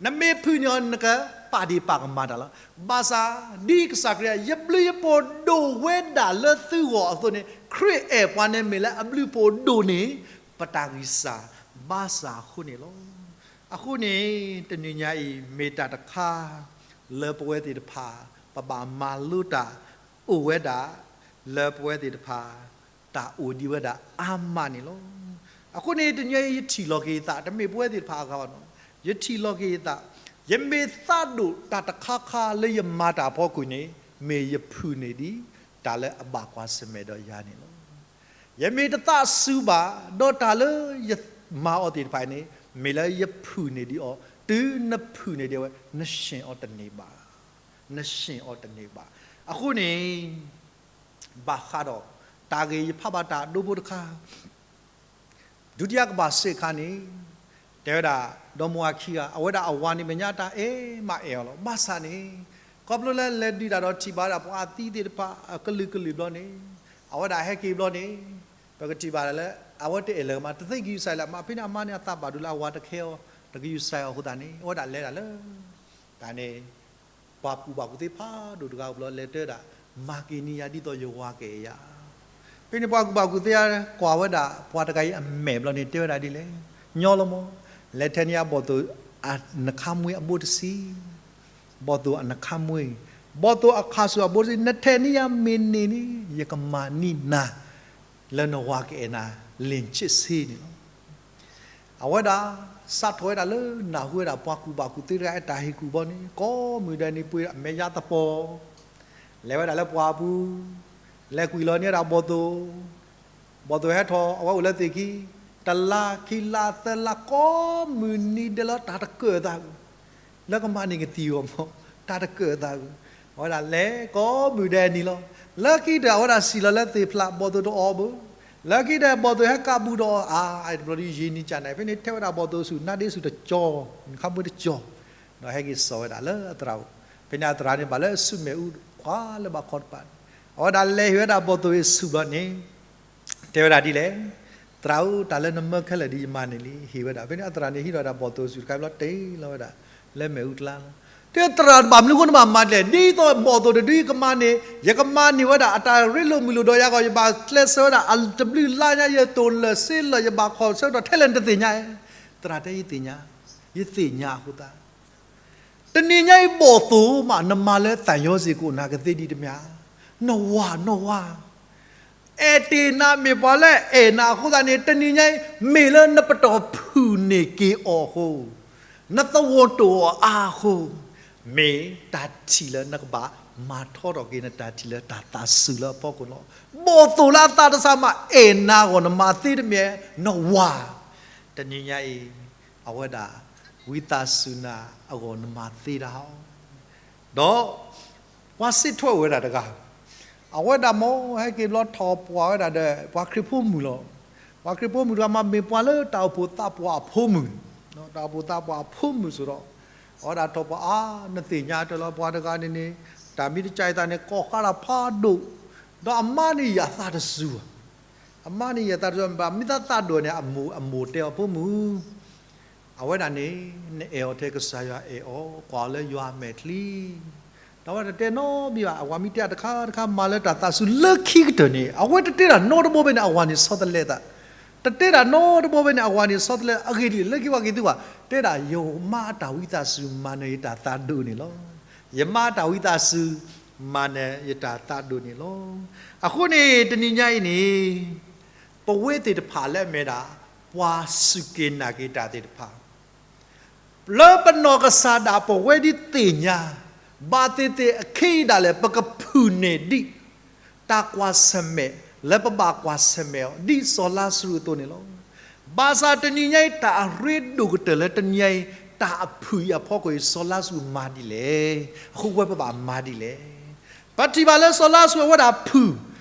နမ့ၢ်ဖုၣ်န့ၢ်အီၤ နကပာ်ဒ့ၣ်ပာ်ကမၣ်တၢ်လီၤ. ဘၣ်ဆၣ် ဒ်ကစၢ်ခရံာ် ယဘျုးယဖှိၣ်ဒိၣ်ဝဲဒၣ်လၢသုဂီၢ်အသိးန့ၣ် ခရံာ်အဲၣ်ပှၤန့ၣ်မ့ၢ်လၢအဘျုးဖှိၣ်ဒိၣ်န့ၢ် ပတၢ်ဂံၢ်စၢ်ဘါစၢ်အဃိန့ၣ်လီၤ. အဃိန့ၣ် တနံၤညါအံၤ မ့ၢ်တၢ်တခါ လၢပဝဲသ့ၣ်တဖၣ် ပဘၣ်မၤလိတၢ်အိၣ်ဝဲဒၣ် လၢပဝဲသ့ၣ်တဖၣ် တၢ်အိၣ်ဒံးဝဲဒၣ်အါမးန့ၣ်လီၤ. အဃိန့ၣ် တနံၤအံၤယထံၣ်လီၤက့ၤယသး တမ့ၢ်ပဝဲသ့ၣ်တဖၣ်အဂၤဘၣ်နီၤ, ယထံၣ်လီၤက့ၤယသး, ယမ့ၢ်သးဒိၣ်တၢ်တခါခါလၢယမၤတၢ်အဖီခိၣ်န့ၣ် မ့ၢ်ယဖုၣ်န့ၢ်ဒံး တၢ်လၢအဘၣ်ကွၢ်ဆၢၣ်မဲာ်ဒီးယၤန့ၣ်လီၤ. ယမ့ၢ်တသးစူၤဘၣ် ဒီးတၢ်လၢယမၤအီၤသ့ၣ်တဖၣ်န့ၣ် မ့ၢ်လၢယဖုၣ်န့ၢ်ဒံးအီၤ, တုၤနဖုၣ်န့ၢ်ဒံးအဝဲ နဆှဲၣ်အီၤတန့ၢ်ဘၣ်, နဆှဲၣ်အီၤတန့ၢ်ဘၣ်. အဃိန့ၣ် ဘၣ်ဃးဒီး တၢ်ဂ့ၢ်ယဖးဘၣ်တၢ်အဒိဖိတခါ ဒုတိယကမ္ဘာစစ်အခါန့ၣ် တဲဝဲဒၣ် ဒီမါဝၤခံဂၤ အဝဲဒၣ်အဝၤန့ၣ် မဲာ်ညါတၢ်အဲၣ်မးအဲၣ်အီၤလီၤ. ဘၣ်ဆၣ်န့ၣ် ခီဖျိလၢလဲၤဒုးတၢ်ဒီးထံၣ်ဘၣ်ဝဲဒၣ်ပှၤအသံသ့ၣ်တဖၣ် အကလုာ်ကလုာ်ဘျီန့ၣ် အဝဲဒၣ်ဟဲက့ၤဘျီန့ၣ် ပကထံၣ်ဘၣ်ဒၣ်လၢ အဝဲတအဲၣ်လၢၤမး တသ့ကယူၤစဲးလၢၤမး ဖဲန့ၣ်အမါန့ၣ် အသးဘၣ်ဒိလၢအဝၤတခဲအီၤ တကယူၤစဲးအီၤအဃိသတးန့ၣ် အဝဲဒၣ်လဲၤဒၣ်လၢ တၢ်န့ၣ် ပှၤကူၣ်ဘၣ်ကူၣ်သ့ဖးဒိၣ်တဂၤဘျီ လဲၤတဲဒၣ် မၤက့ၤန့ၢ်ယၤဒ်သိးယဝၤကအဲၣ်ယၤ. ဖဲန့ၣ်ပှၤကူၣ်ဘၣ်ကူၣ်သ့ကွၢ်ဝဲဒၣ် ပှၤတဂၤအံၤအမဲာ်ဘျီန့ၣ် တဲဝဲဒၣ်ဒ်လဲၣ်, ညီလီၤမး, လဲၤထဲန့ၢ်ယၤဘီၣ်သိၣ်အနခါမှ့အဘိတဆံ, ဘီၣ်သိၣ်အနခါမှ့, ဘီၣ်သိၣ်အခါဆူၣ်အဘိတဆံ နထဲန့ၢ်ယၤမ့ၢ်န့ၢ်န့ၣ် ယကမၤန့ၢ်နၤ လၢနဝၤကအဲၣ်နၤ လ့ၣ်ဆ့ၣ်ဆ့န့ၣ်လီၤ. အဝဲဒၣ် စးထီၣ်ဝဲဒၣ်လၢနၢ်ဟူဝဲဒၣ်ပှၤကူၣ်ဘၣ်ကူၣ်သ့တဂၤအတၢ်ဟ့ၣ်ကူၣ်ဘီန့ၣ် ကိးမုၢ်ဒဲးန့ၣ် ပှ့ၤအမဲာ်ညါသပှီၤ, လဲၤဝဲဒၣ်လၢပှၢ်ပူၤ, လဲၤကွံာ်လီၤန့ၢ်ဝဲဒၣ်ဘီၣ်သိၣ်, ဘီၣ်သိၣ်ဟဲထီၣ် အဝဲအိၣ်လၢသ့ၣ်ခံ, တလါခံလါသၢလါကိးမုၢ်နံၤဒဲးလီၤ တၢ်တကၢၢ်အသး လၢကမၤန့ၢ်ကသံၣ်အဂီၢ်မး တၢ်တကၢၢ်အသးဂုၤ, အဝဲဒၣ်လဲၤကိးမုၢ်ဒဲးနံၤလီၤ. လၢခံတၢၢ် အဝဲဒၣ်စံၣ်လီၤလၢသ့ၣ်ဖျၢၣ် ဘီၣ်သိၣ်တအိၣ်ဘၣ်, လၢခံတၢၢ် ဘီၣ်သိၣ်ဟဲကးဘူးဒီးအီၤ အါ တဘျီဒီးယံာ်နံၣ်ကၢ်နၤ ဖဲန့ၣ် ထဲဝဲဒၣ်ဘီၣ်သိၣ်ဆူၣ် နါဒ့ဆူၣ်တကၠီ, နခါမှ့တကၠီ, ဒီးဟဲက့ၤစိာ်ဝဲဒၣ်လၢအသရၣ်အိၣ်, ဖဲန့ၣ်အသရၣ်န့ၣ် ဘၣ်လၢအစုမဲာ်အူခွါလၢဘၣ်ခီတပၤန့ၣ်, အဝဲဒၣ်လဲၤဟ့ၣ်ဝဲဒၣ်ဘီၣ်သိၣ်အံၤဆူၣ်ဘျီန့ၣ် တဲဝဲဒၣ်ဒ်လဲၣ်, သရၣ်ဧၢ တၢ်လၢနမၢခဲလၢာ်ဒ်ယမၤန့ၣ်လံ ဟ့ၣ်ဝဲဒၣ်. ဖဲန့ၣ်အသရၣ်န့ၣ်ဟံးထီၣ်ဝဲဒၣ်ဘီၣ်သိၣ်ဆူၣ်တခါဘျီ တ့ၢ်လီၤဝဲဒၣ် လၢမဲာ်အူကျါလီၤ. တဲသရၣ်တဘၣ်မနုၤဃိနဘၣ်မၤဒ်လဲၣ်, ဒ်သိးဘီၣ်သိၣ်တဒု ယကမၤန့ၢ်, ယကမၤန့ၢ်ဝဲဒၣ် အတၢ်ရ့လိာ်မုာ်လိာ်ဒီးယၤဂီၢ် ယဘၣ်ကျဲးစၢးဝဲဒၣ် အတဘျုးလါညါ ယတိၢ်လၢာ်စ့လၢာ် ယဘၣ်ခီၣ်ဆၢကတီၢ်ထဲလဲၣ်နတသ့ၣ်ညါဧါ. သရၣ်တဲယသ့ၣ်ညါ, ယသ့ၣ်ညါအဃိသတး တနံၤညါအံၤဘီၣ်သိၣ်မး နမၤလၢသၣ်ညီစ့ၢ်ကီး နကသ့ဒံးတမ့ၢ်ဧါ. နဝၤ, နဝၤ, အဲၣ်တ့ၢ်နၤ မ့ၢ်ပှၤလၢအဲၣ်နၤအဃိသတးန့ၣ် တနံၤညါအံၤ မ့ၢ်လၢနပတီၢ်ဖုၣ်န့ၢ်က့ၤအီၤအဃိ, နသဝီတိၢ်အီၤအါအဃိ, မ့ၢ်တၢ်ထံၣ်လၢနကဘၣ်မၤထီထီၣ်က့ၤနတၢ်ထံၣ်လၢတၢ်သးစူၤလၢအဖီခိၣ်လီၤ. ဘီၣ်သိၣ်လၢအသးတစၢ်မး အဲၣ်နၤအဂီၢ် နမၤသ့တမ့ၢ်နဝၤ, တနံၤညါအံၤ အဝဲဒၣ် ဝံသးစူၤနၤအဂီၢ် နမၤသ့ဒၣ်အီၤ, ဒီး ပှၤစံးထီၣ်ဝဲဒၣ်တဂၤ, အဝဲဒၣ်မ့ၢ်ဟဲက့ၤဘျီထီၣ်ပှၢ်ဝဲဒၣ်ဒီး ပှၤခရံာ်ဖိမုၣ်လီၤ. ပှၤခရံာ်ဖိမုၣ်တဂၤမး မ့ၢ်ပှၤလၢတၢ်အိၣ်ဖှိၣ်သးပှၢ်အဖိမုၣ်, တၢ်အိၣ်ဖှိၣ်သးပှၢ်အဖိမုၣ်စ့ၢ်ဒီး အဝဲဒၣ်ထီၣ်ပှၢ်အါ နသ့ၣ်ညါတၢ်လီၤ ပှၤတဂၤန့ၣ်န့ၣ် တၢ်မံတကါအံၤသးန့ၣ် ကိးဃါတၢ်ဖးဒိၣ်, ဒီးအမါန့ၣ်ယၤသးတစူၤ, အမါန့ၣ်ယၤသးတစူၤ မ့ၢ်သးသးဒိၣ်န့ၣ် အမိၢ်အမိၢ်တဲအီၤ ဖိမုၣ် အဝဲဒၣ်န့ၣ် နအဲၣ်အီၤထဲကစၢ်ယွၤအဲၣ်အီၤ ကွၢ်အီၤလၢယွၤအမဲာ်ချံ, ဒီးအဝဲတတဲနီတမံၤဘၣ်. အဝၤမ့ၢ်တဲတၢ်တခါတခါ မၤလၢတၢ်သးစူၤလၢခံကတၢၢ်န့ၣ် အဝဲတတဲတၢ်နီတဘီဘဲန့ၣ် အဝၤန့ၣ်ဆီတလဲအသး, တတဲတၢ်နီတဘီဘဲန့ၣ် အဝၤန့ၣ်ဆီတလဲ အဂ့ၢ်ဒ်လဲၣ် လၢခံပှၤက့ၤသုဘၣ်, တဲဒၣ် ယမါအတၢ်ဝံသးစူၤ မၤနၢၤယတၢ်သးဒိၣ်န့ၣ်လီၤ. ယမါအတၢ်ဝံသးစူၤ မၤနၢၤယတၢ်သးဒိၣ်န့ၣ်လီၤ. အဃိန့ၣ် တနံၤညါအံၤန့ၣ် ပဝဲသ့ၣ်တဖၣ်လၢအမ့ၢ်ဒၣ် ပှၤစူၢ်က့ၤနာ်က့ၤတၢ်သ့ၣ်တဖၣ် လၢပနီၢ်ကစၢ်ဒၣ်ပဝဲဒ်သ့ၣ်ညါ ဘၣ်သ့ၣ်သ့ၣ်အခံဒၣ်လဲာ် ပကဖုၣ်န့ၢ်ဒံး တၢ်ကွၢ်ဆၢၣ်မဲာ် လၢပဘၣ်ကွၢ်ဆၢၣ်မဲာ်အီၤ ဒ်စီၤလါစရူးအသိးန့ၣ်လီၤ. ဘၣ်ဆၣ်တနံၤညါအံၤ တၢ်အရ့ဒိၣ်ကတၢၢ်လၢတနံၤညါအံၤ တၢ်အဖုၣ်အံၤအဖီခိၣ်အံၤ စီၤလါစရူးမၤဒ်လဲၣ်, အဃိဝဲပဘၣ်မၤဒ်လဲၣ်. ပထံၣ်ဘၣ်လၢစီၤလါစရူးအဝဲဒၣ်ဖုၣ်,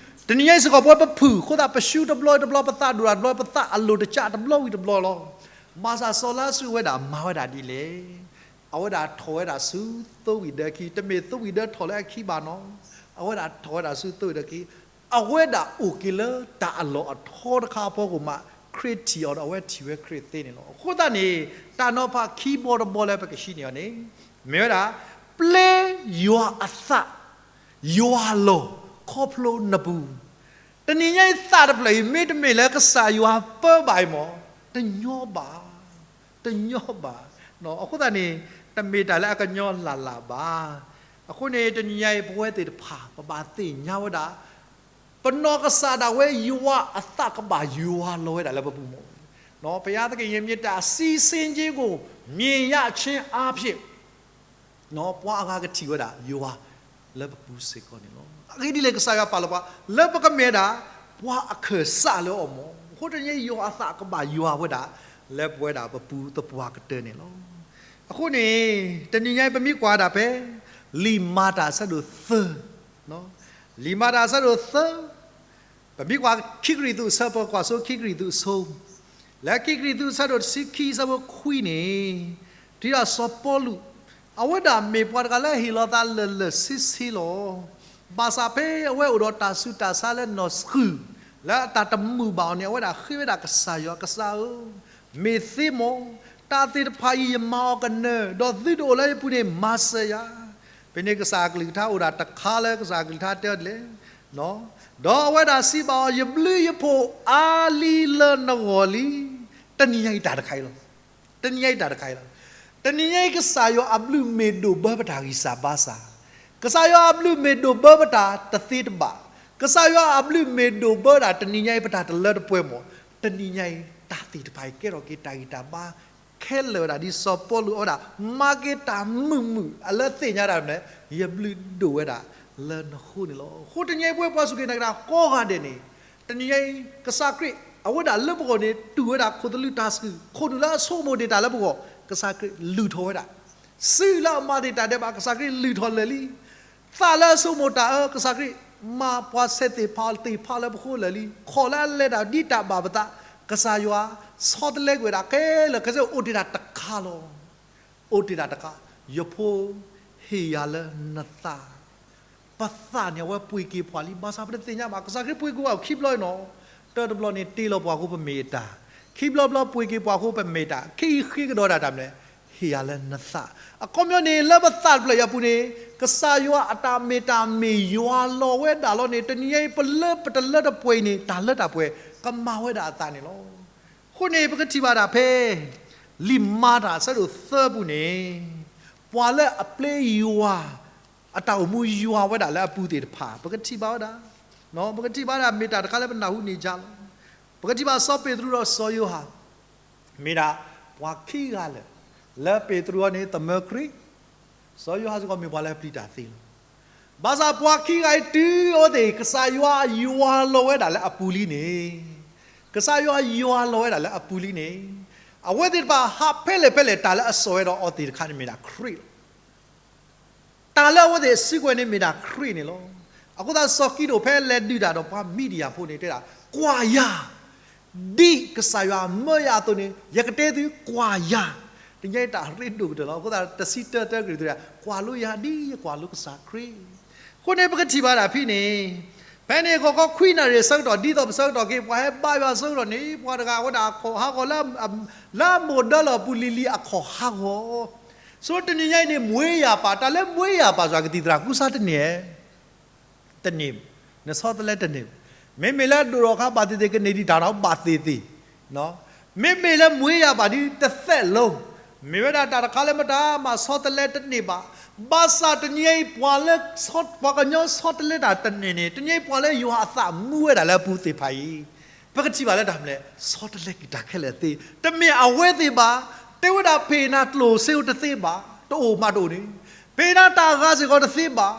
တနံၤညါအံၤစ့ၢ်ကီး ပဝဲပဖုၣ် အဃိသတး ပရှူတဘျီတဘျီ ပသးဒိၣ်တဘျီ ပသးအလိၤတကးတဘျီဝံၤတဘျီလီၤ. ဘၣ်ဆၣ်စီၤလါစရူးဝဲဒၣ်မၤဝဲဒၣ်ဒ်လဲၣ်. အဝဲဒၣ်ထီၣ်ဝဲဒၣ်ဆူသိဝံၣ်ဒၢခံ, တမ့ၢ်သိဝံၣ်ဒၢထီၣ်လၢအခံဘၣ်နီၤ, အဝဲဒၣ်ထီၣ်ဝဲဒၣ်ဆူသိဝံၣ်ဒၢခံ, အဝဲဒၣ်အိၣ်က့ၤလၢတၢ်အလီၢ်အထီတခါအဖီခိၣ်မး ခရံာ်ထံၣ်အီၤဒီးအဝဲထံၣ်ဝဲခရံာ်သ့န့ၣ်လီၤ. အဃိသတးန့ၣ် တၢ်နီၤဖးခံဘီတဘီလၢပကဟံးန့ၢ်အီၤန့ၣ် မ့ၢ်ဝဲဒၣ် ပျဲယွၤအသး ယွၤလီၤ ခီဖျိနပူၤ, တနံၤညါအံၤသးတဖျၢၣ်အံၤ မ့တမ့ၢ်လၢကစၢ်ယွၤပၢဘၣ်အံၤမး တညီဘၣ်, တညီဘၣ်. အဃိသတးန့ၣ် တမ့ၢ်တၢ်လၢအကညီလၢ်လၢ်ဘၣ်. အဃိန့ၣ် တနံၤညါအံၤ ပဝဲသ့ၣ်တဖၣ် ပဘၣ်သ့ၣ်ညါဝဲဒၣ် ပနီၢ်ကစၢ်ဒၣ်ဝဲယွၤအသးကဘၣ်ယွၤလီၤဝဲဒၣ်လၢပပူၤမး. ဘုရားသခင် ယမြင်တၢ် စီးဆင်းခြင်းကို မြင်ရခြင်းအားဖြင့် ပှၤအဂၤကထံၣ်ဝဲဒၣ်ယွၤလၢပပူၤစ့ၢ်ကီးန့ၣ်လီၤ. အဂ့ၢ်ဒ်လဲၣ် ကစၢ်ယွၤပာ်လီၤပှၤ လၢပကမ့ၢ်ဒၣ် ပှၤအခၢၣ်စးလၢအီၤမး. အဃိတနံၤညါအံၤ ယွၤအသးကဘၣ်ယွၤဝဲဒၣ် လၢပဝဲဒၣ်ပပူၤသပှၢ်ကတၢၢ်န့ၣ်လီၤ. အဃိန့ၣ် တနံၤညါအံၤ ပမ့ၢ်ကွၢ်ဒၣ်ဖဲ လံာ်မၤတၢ်အဆၢဒိၣ်သၢ, လံာ်မၤတၢ်အဆၢဒိၣ်သၢ ပမ့ၢ်ကွၢ်ခံကရံၣ်သူးအဆၢ ပကွၢ်ဆိခံကရံၣ်သူးအဆၢ, လၢခံကရံၣ်သူးအဆၢဒိၣ်တဆံခံအဆၢဖိခွံန့ၣ် ထံၣ်ဒၣ်စီၤပီလူး အဝဲဒၣ်မ့ၢ်ပှၤတဂၤလၢဟ့ၣ်လီၤသးလၢာ်လၢာ်ဆ့ဆ့လီၤ. ဘၣ်ဆၣ်ဖဲအဝဲအိၣ်ဒီးတၢ်ဆူးတၢ်ဆါလၢနီၢ်ဆှုၣ် လၢအတၢ်တမုာ်ဘၣ်အီၤန့ၣ် အဝဲဒၣ်ဃ့ဝဲဒၣ်ကစၢ်ယွၤ ကစၢ်ဧၢ မ့ၢ်သ့မး, တၢ်သ့ၣ်တဖၣ်အံၤယမၤအီၤကနၢၤ, ဒီးသုတအိၣ်လၢယပူၤန့ၣ် မၤစၢၤယၤ. ဖဲန့ၣ်ကစၢ်အကလုၢ်ကထါအိၣ်ဒၣ်တခါလၢကစၢ်အကလုၢ်ကထါတဲအီၤဒ်လဲၣ်, ဒီးအဝဲဒၣ်စံးဘၣ်အီၤ ယဘျုးယဖှိၣ်အါလံလၢနဂီၢ်လံ. တနံၤညါအံၤတၢ်တခါအံၤလီၤ. တနံၤညါအံၤတၢ်တခါအံၤလီၤ. တနံၤညါအံၤ ကစၢ်ယွၤအဘျုးမ့ၢ်ဒိၣ်ဘၢပတၢ်ဂံၢ်စၢ်ဘါစၢ်, ကစၢ်ယွၤအဘျုးမ့ၢ်ဒိၣ်ဘၢပတၢ်တသ့တဘၣ်, ကစၢ်ယွၤအဘျုးမ့ၢ်ဒိၣ်ဘၢဒၣ်တနံၤညါအံၤ ပတၢ်တလၢတပှဲၤမး, တနံၤညါအံၤ တၢ်သ့ၣ်တဖၣ်အံၤ ကဲထီၣ်က့ၤတၢ်ဂံၢ်တၢ်ဘါ ခဲလၢာ်ဝဲဒၣ် ဒ်စီၤပီလူးအဝဲဒၣ် မၤက့ၤတၢ်မုာ်မုာ် အလၢသ့ၣ်ညါတၢ်မနုၤလဲၣ်, ယဘျုးဒိၣ်ဝဲဒၣ်လၢနဃိန့ၣ်လီၤ. အဃိတနံၤအံၤ ပဝဲပှၤစူၢ်က့ၤနာ်က့ၤတၢ်ကိးဂၤဒဲးန့ၣ် တနံၤညါအံၤ ကစၢ်ခရံာ် အဝဲဒၣ်လၢပဂီၢ်န့ၣ် တူၢ်ဝဲဒၣ်ခိၣ်သလုးတၢ်ဆူၣ် ခိၣ်နူာ်လၢအဆိကမိၣ်ဒံးတၢ်လၢပဂီၢ် ကစၢ်ခရံာ်လုၢ်ထီၣ်ဝဲဒၣ်, စုလၢအမၤတ့ၢ်တၢ်ဒဲးဘး ကစၢ်ခရံာ်လုၢ်ထီၣ်လၢာ်လံ. သးလၢအဆိကမိၣ်တၢ်အၢ ကစၢ်ခရံာ် မၤပှၤဆဲးသ့ၣ်ဖးသ့ၣ်ဖးလၢပဃိလၢာ်လံ. ခီၣ်လၢအလဲၤတၢ်ဒ်တၢ်ဘၣ်ပသး ကစၢ်ယွၤ ဆီတလဲကွံာ်ဝဲဒၣ်ခဲလၢာ်ခဲဆ့ အိၣ်တ့ၢ်တၢ်တခါလီၤ. အိၣ်တ့ၢ်တၢ်တခါ, ယဖိ ဟ့ၣ်ယၤလၢနသး ပသးန့ၣ် အဝဲပှ့ၤက့ၤပှၤလံ. ဘၣ်ဆၣ်ပတသ့ၣ်ညါဘၣ် ကစၢ်ခရံာ်ပှ့ၤက့ၤပှၤခံဘျီနီၤ. တၢတဘျီန့ၣ် တ့လီၤပှၤအဃိပမဲာ်တၢ်, ခံဘျီဘျီပှ့ၤက့ၤပှၤအဃိပမဲာ်တၢ်, ခဲအံၤဃ့ကဒီးဒၣ်တၢ်မနုၤလဲၣ်, ဟ့ၣ်ယၤလၢနသး. အခီပညီန့ၣ် လၢပသးတဖျၢၣ်အံၤအပူၤန့ၣ် ကစၢ်ယွၤအတၢ်မ့ၢ်တၢ်မ့ၢ်ယွၤလီၤဝဲဒၣ်လီၤန့ၣ် တနံၤညါအံၤ ပလၢပတလၢတပှဲၤအံၤန့ၣ် တၢ်လၢတၢ်ပှဲၤ ကမၤဝဲဒၣ်အသးန့ၣ်လီၤ. အဃိန့ၣ် ပကထံၣ်ဘၣ်ဒၣ်ဖဲ လံာ်မၤတၢ်အဆၢဒိၣ်သၢပူၤန့ၣ် ပှၤလၢအပျဲယွၤ အတၢ်အိၣ်မူယွၤဝဲဒၣ်လၢအပူၤသ့ၣ်တဖၣ် ပကထံၣ်ဘၣ်ဝဲဒၣ် ပကထံၣ်ဘၣ်ဒၣ်မ့ၢ်တၢ်တခါလၢပနၢ်ဟူန့ၢ်ကၠါလီၤ. ပကထံၣ်ဘၣ်စီၤပ့းတရူးဒီးစီၤယိၤဟၣ် မ့ၢ်ဒၣ်ပှၤခံဂၤလၢာ်, လၢပ့းတရူးအံၤန့ၣ် သမၢခရံာ်, စီၤယိၤဟၣ်စ့ၢ်ကီးမ့ၢ်ပှၤလၢအပျံၤတၢ်သ့လီၤ. ဘၣ်ဆၣ်ပှၤခံဂၤအံၤတုၤအဝဲသ့ၣ် ကစၢ်ယွၤယွၤလီၤဝဲဒၣ်လၢအပူၤလံန့ၣ်, ကစၢ်ယွၤယွၤလီၤဝဲဒၣ်လၢအပူၤလံန့ၣ်, အဝဲသ့ၣ်တဖၣ်ဟးဖဲလဲၣ်ဖဲလဲၣ် တၢ်လၢအစိာ်ဝဲဒီးအီၤသ့ၣ်တခါန့ၣ်မ့ၢ်ဒၣ်ခရံာ်လီၤ. တၢ်လၢအဝဲသ့ၣ်စုကဝဲၤန့ၣ်မ့ၢ်ဒၣ်ခရံာ်န့ၣ်လီၤ. အဃိသတးစီၤကံးဒဧိၣ်ဖဲလဲၤဒုးတၢ်ဒီးပှၤမံးဒယၣ်ဖိန့ၣ်တဲဒၣ်, ကွၢ်ယၤ, ဒ်ကစၢ်ယွၤမၢယၤအသိးန့ၣ် ယကတဲသုကွၢ်ယၤ, တနံၤအံၤတၢ်ရ့ဒိၣ်ကတၢၢ်လီၤ. အဃိသတးတဆံတၢတၢကရံၣ်သူး, ကွၢ်လိယၤဒ်ယကွၢ်လိကစၢ်ခရံာ်, အဃိန့ၣ်ပကထံၣ်ဘၣ်ဒၣ်ဖဲန့ၣ်, ဖဲန့ၣ်ဂီၤခီခွံနၣ်ရံၣ်အဆၢကတီၢ် ဒ်သိးပဆၢကတီၢ်က့ၤ ပှၤဟဲဘါယွၤအဆၢကတီၢ်န့ၣ် ပှၤတဂၤအဝဲဒၣ်အခီၣ်ဟးဂီၤ လၢအမိၢ်ဒၢလီၢ်အပူၤလံၤလံၤအခီၣ်ဟးဂီၤ, ဆိတနံၤညါအံၤန့ၣ် မွေးရာပါ, တၢ်လၢ မွေးရာပါ စွာ်ကသံၣ်သရၣ်ကူစါတန့ၢ်ဧါ, တန့ၢ်, နဆီတလဲတန့ၢ်, မ့မ့ၢ်လၢဒိၣ်ထီၣ်အခါဘၣ်သ့ၣ်သ့ၣ် ကန့ၢ်ဒံးတၢ်နီၤဘၣ်သ့ၣ်သ့ၣ်, မ့မ့ၢ်လၢ မွေးရာပါ ဒ်တသက်လုံး, မ့ၢ်ဝဲဒၣ်တၢ်တခါလၢမတၤမၤဆီတလဲတန့ၢ်ဘၣ်, ဘၣ်ဆၣ်တနံၤညါအံၤ ပှၤလၢ ပှၤကညီဆီတလဲတၢ်တန့ၢ်န့ၣ် တနံၤညါအံၤပှၤလၢယွၤအသးမူဝဲဒၣ်လၢအပူၤသ့ၣ်တဖၣ်အံၤ ပကထံၣ်ဘၣ်လၢတၢ်မနုၤလဲၣ်, ဆီတလဲက့ၤတၢ်ခဲလၢာ်သ့, တမ့ၢ်အဝဲသ့ၣ်ဘၣ်, တဲဝဲဒၣ် ဖဲနၤကျိၣ်စ့ဧိၤတသ့ဘၣ်, တအိၣ်မးတအိၣ်န့ၣ်, ဖဲနၤတၢ်အဂၤစ့ၢ်ကီးတသ့ဘၣ်,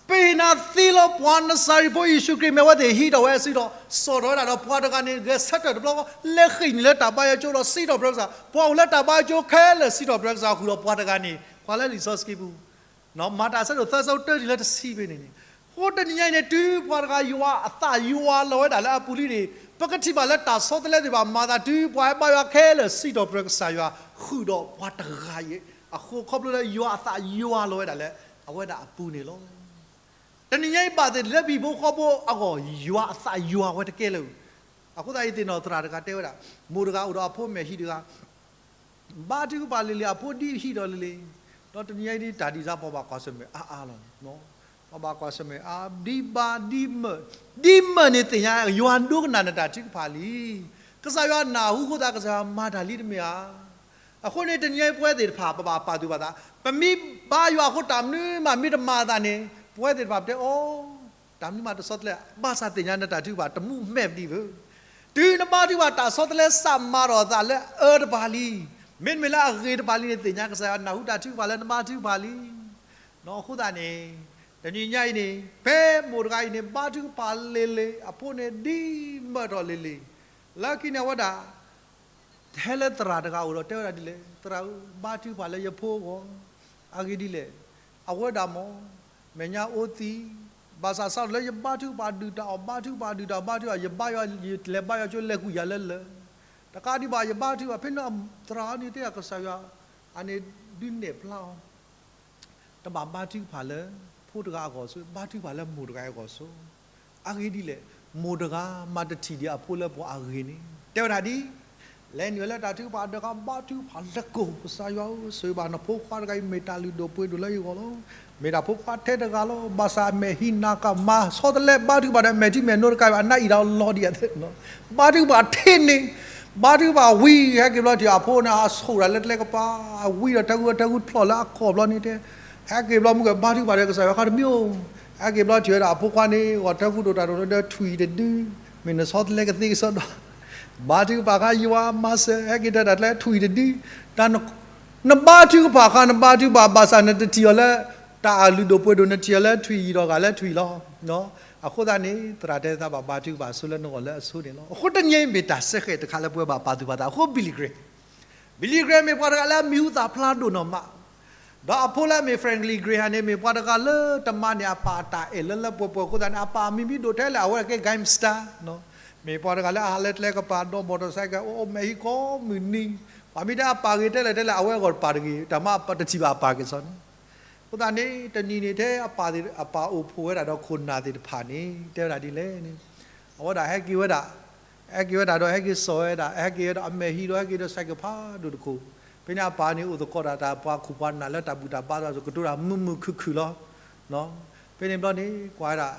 ဖဲနၤသ့လီၤ ပှၤနစၤရ့းဖိယ့ၣ်ၡူးခရံာ်မ့ၢ်အဝဲသ့ၣ်ဟံးထီၣ်ဝဲအစုဒီး စိာ်ထီၣ်ဝဲဒၣ်ဒီးပှၤတဂၤန့ၣ် ဂဲၤဆၢထၢၣ်တဘျီဃီ လဲၤဃ့ၢ်နုာ်လၢတၢ်ဘါယွၤကၠိဒီးစံးထီၣ်ပတြၢၤကစၢ်, ပှၤအိၣ်လၢတၢ်ဘါယွၤကၠိခဲလၢာ်စံးထီၣ်ပတြၢၤကစၢ်ဃုာ်ဒီးပှၤတဂၤန့ၣ် ပှၤလၢလံာ်စီဆှံပူၤ မၤတၢ်အဆၢဒိၣ်သၢဆၢတၢတုၤလၢတဆံဖဲန့ၣ်န့ၣ်, အဃိတနံၤညါအံၤန့ၣ် တုၤပှၤတဂၤယွၤအသးယွၤလီၤဝဲဒၣ်လၢအပူၤလံန့ၣ် ပကထံၣ်ဘၣ်လၢတၢ်ဆီတလဲသ့ၣ်တဖၣ် မၤသးတုၤပှၤဟဲဘါယွၤခဲလၢာ်စံးထီၣ်ပတြၢၤကစၢ်ယွၤ ဃုာ်ဒီးပှၤတဂၤအံၤအဃိ ခီဖျိလၢယွၤအသးယွၤလီၤဝဲဒၣ်လၢ အဝဲဒၣ်အပူၤန့ၣ်လီၤ. တနံၤညါအံၤဘၣ်သ့ၣ်လၢပဟံၣ်ဖိဃီဖိအဂီၢ် ယွၤအသးယွၤဝဲတကဲလၢၤ. အဃိသတးယသ့ၣ်နီၣ်သရၣ်တဂၤတဲဝဲဒၣ်, မိၢ်တဂၤအိၣ်ဒီးအဖိအမဲာ်ဟံၣ်တဂၤ ဘါထုကဖၣ်လံၤလံၤ အဖိဒ်ဟံၣ်ဒီးလံၤလံၤ, ဒီးတနံၤညါအံၤဒ်တၢ်ဒ်စါ ပှၤဘၣ်ကွၢ်ဆၢၣ်မဲာ်အါအါလီၤ. ပှၤဘၣ်ကွၢ်ဆၢၣ်မဲာ်အါ ဒ်ဘါဒ်မၢၢ်, ဒ်မၢၢ်န့ၣ်သ့ၣ်ညါ ယွၤဒိကနၣ်နတၢ်ထုကဖၣ်လံ. ကစၢ်ယွၤနၢ်ဟူအဃိသတး ကစၢ်ယွၤမၤတၢ်လံတမ့ၢ်ဧါ. အဃိန့ၣ် တနံၤညါအံၤပဝဲသ့ၣ်တဖၣ် ပဘၣ်ပာ်သူၣ်ပာ်သး, ပမ့ၢ်ဘါယွၤအဃိတၢ်မနုၤမးမ့ၢ်တမၤအသးန့ၣ် ပဝဲသ့ၣ်တဖၣ်ပတဲအီၤ တၢ်မနုၤမးတဆီတလဲ, ဘၣ်ဆၣ်သ့ၣ်ညါနတၢ်ထုကဖၣ်တမူမဲာ်ဒံးဘၣ်. တုၤနဘါထုကဖၣ်တၢ်ဆီတလဲစးမၤထီၣ်အသးလၢအအၢတပၤလံ, မ့တမ့ၢ်လၢအဂ့ၤတပၤလံန့ၣ် သ့ၣ်ညါကစၢ်ယွၤနၢ်ဟူတၢ်ထုကဖၣ်လၢနဘါထုကဖၣ်လံ. အဃိသတးန့ၣ် တနံၤညါအံၤန့ၣ် ဖဲမိၢ်တဂၤအံၤန့ၣ် ဘါထုကဖၣ်လံၤလံၤ အဖိန့ၣ်ဒ်မၢၢ်ထီၣ်လံၤလံၤ, လၢခံန့ၣ်အဝဲဒၣ် ဟဲလၢသရၣ်တဂၤအအိၣ်ဒီးတဲဝဲဒၣ်ဒ်လဲၣ်, သရၣ်ဧၢ, ဘါထုကဖၣ်လၢယဖိအဂီၢ်, အဂ့ၢ်ဒ်လဲၣ်, အဝဲဒၣ်မ့ၢ် မဲာ်ညါအိၣ်သံ, ဘၣ်ဆၣ်စးထီၣ်လၢယဘါထုကဖၣ်ဒုၣ်တၢ်အီၣ် ဘါထုကဖၣ်ဒုၣ်တၢ်အီၣ် ဘါထုကဖၣ် ယဘါယွၤ ယလဲၤဘါယွၤကၠိလဲၤကွံာ်ယၤလၢလၢာ်, တကးဒံးဘၣ်ယဘါထုကဖၣ် ဖဲန့ၣ်သရၣ်န့ၣ်တဲဒၣ်ကစၢ်ယွၤ အန့ၣ်ဒုးနဲၣ်ဖျါအီၤ တဘၣ်ဘါထုကဖၣ်လၢ ဖိတဂၤအဂီၢ်ဆိ, ဘါထုကဖၣ်လၢမိၢ်တဂၤအဂီၢ်ဆိ. အဂ့ၢ်ဒ်လဲၣ်, မိၢ်တဂၤမၤတထံၣ်ဒံးအဖိလၢပှၤအဂ့ၤန့ၣ် တဲဝဲဒၣ်ဒ် လဲၤနုာ်လၢတၢ်ထုကဖၣ်ဒီး ဘါထုကဖၣ်လၢကိၢ်, ကစၢ်ယွၤဧၢ, ဆိၣ်ဂ့ၤဘၣ်နဖိခွါတဂၤအံၤ မ့ၢ်တၢ်လုၢ်ဒိၣ်ပှ့ၤဒိၣ်လၢယဂီၢ်လီၤ. မ့ၢ်တၢ်ဖိခွါထဲတဂၤလီၤ. ဘၣ်ဆၣ်အမဲာ်ဟံးနၤကမၤ ဆီတလဲဘါထုကဖၣ်ဒီး အမဲာ်ထံမဲာ်နိတကးဘၣ် အနၢ်အံၣ်ဒီးလီၤဒံးအသး ဘါထုကဖၣ်ထဲန့ၣ်, ဘါထုကဖၣ်ဝံၤ ဟဲက့ၤဘျီထံၣ်အဖိန့ၣ် အဆိၣ်ဒၣ်လၢကျဲကပၤ, ဝံၤဒီးတၢ်ဂုၢ်တၢ်ဂုၢ်ဖျိးလၢအကိာ်ဘျီန့ၣ် တဲ, ဟဲက့ၤဘျီမုၢ်ကဘါထုကဖၣ်ဒီးကစၢ်ယွၤခါတမံၤဧိၤ, ဟဲက့ၤဘျီထံၣ်ဝဲဒၣ်အဖိခွါန့ၣ် ဂီၤတၢ်ဂုၢ်ဒိၣ်တၢ်ဒိၣ်ဒီးထွံၣ်တဒု, မ့ၢ်နဆီတလဲကသ့ကစီဒီ, ဘါထုကဖၣ်ခါယွၤမၤစၢၤ ဟဲက့ၤတၢ်တၢ်ကျဲထွံၣ်တဒု, တၢ် နဘါထုကဖၣ်ခါ နဘါထုကဖၣ် ဘၣ်ဆၣ်နတထံၣ်အီၤလၢ တၢ်အလုၢ်ဒိၣ်ပှ့ၤဒိၣ် နထံၣ်အီၤလၢထွံၣ်အံၤဒီးဂၤလၢထွံၣ်လီၤ. အဃိသတးန့ၣ် သရၣ်တဲသးဘၣ်ဘါထုကဖၣ်ဆိလၢနဂီၢ်လၢအဆိန့ၣ်လီၤ. အဃိတနံၤအံၤမ့ၢ်တၢ်စဲဃဲးတခါလၢပဝဲဘၣ်ပာ်သူၣ်ပာ်သးအဃိ Billy Graham, Billy Graham မ့ၢ်ပှၤတဂၤလၢအမံၤဟူသၣ်ဖျါဒိၣ်နီၢ်မး ဒီးအဖိလၢအမ့ၢ် Franklin Graham န့ၣ် မ့ၢ်ပှၤတဂၤလၢတမၤန့ၢ်အပၢ်အတၢ်အဲၣ်လၢလၢပှဲၤပှဲၤအဃိသတးန့ၣ် အပၢ်မံၤမံၤဒိၣ်ထဲလဲၣ် အဝဲကဲ gangster မ့ၢ်ပှၤတဂၤလၢအဟးလၢကျဲကပၤ ဒီး motorcycle အိၣ်အိၣ်မဲာ်ဟံၣ်ကိးမုၢ်နံၤ, ပှၤမ့ၢ်တဲအပၢ်ဂ့ၤထဲလဲၣ်ထဲလဲၣ် အဝဲအဂီၢ်တပာ်တဂ့ၤ တၢ်မၤတထံၣ်ဘၣ်အပၢ်က့ၤစီန့ၣ်. အဃိသတးန့ၣ် တနံၤန့ၣ်ထဲအပၢ်သ့ၣ် အပၢ်အိၣ်ဖှိၣ်ဝဲဒၣ်ဒီးခိၣ်နၢ်သ့ၣ်တဖၣ်န့ၣ် တဲဝဲဒၣ်ဒ်လဲၣ်န့ၣ်, အဝဲဒၣ်ဟဲက့ၤဝဲဒၣ် ဟဲက့ၤဝဲဒၣ်ဒီး ဟဲက့ၤစိာ်ဝဲဒၣ် ဟဲက့ၤဝဲဒီးအမဲာ်ဟံၣ်ဒီး ဟဲက့ၤဒီး cycle ဖးဒိၣ်တခိၣ်, ဖဲန့ၣ်အပၢ်န့ၣ် အိၣ်သကိးတၢ်တၢ်ပှၤခိၣ်ပှၤနၢ်လၢတၢ်ဘူၣ်တၢ်ဘါဒီး ကတိၤတၢ်မုာ်မုာ်ခုၣ်ခုၣ်လီၤ. ဖဲန့ၣ်ဘျီန့ၣ် ကွၢ်ဝဲဒၣ်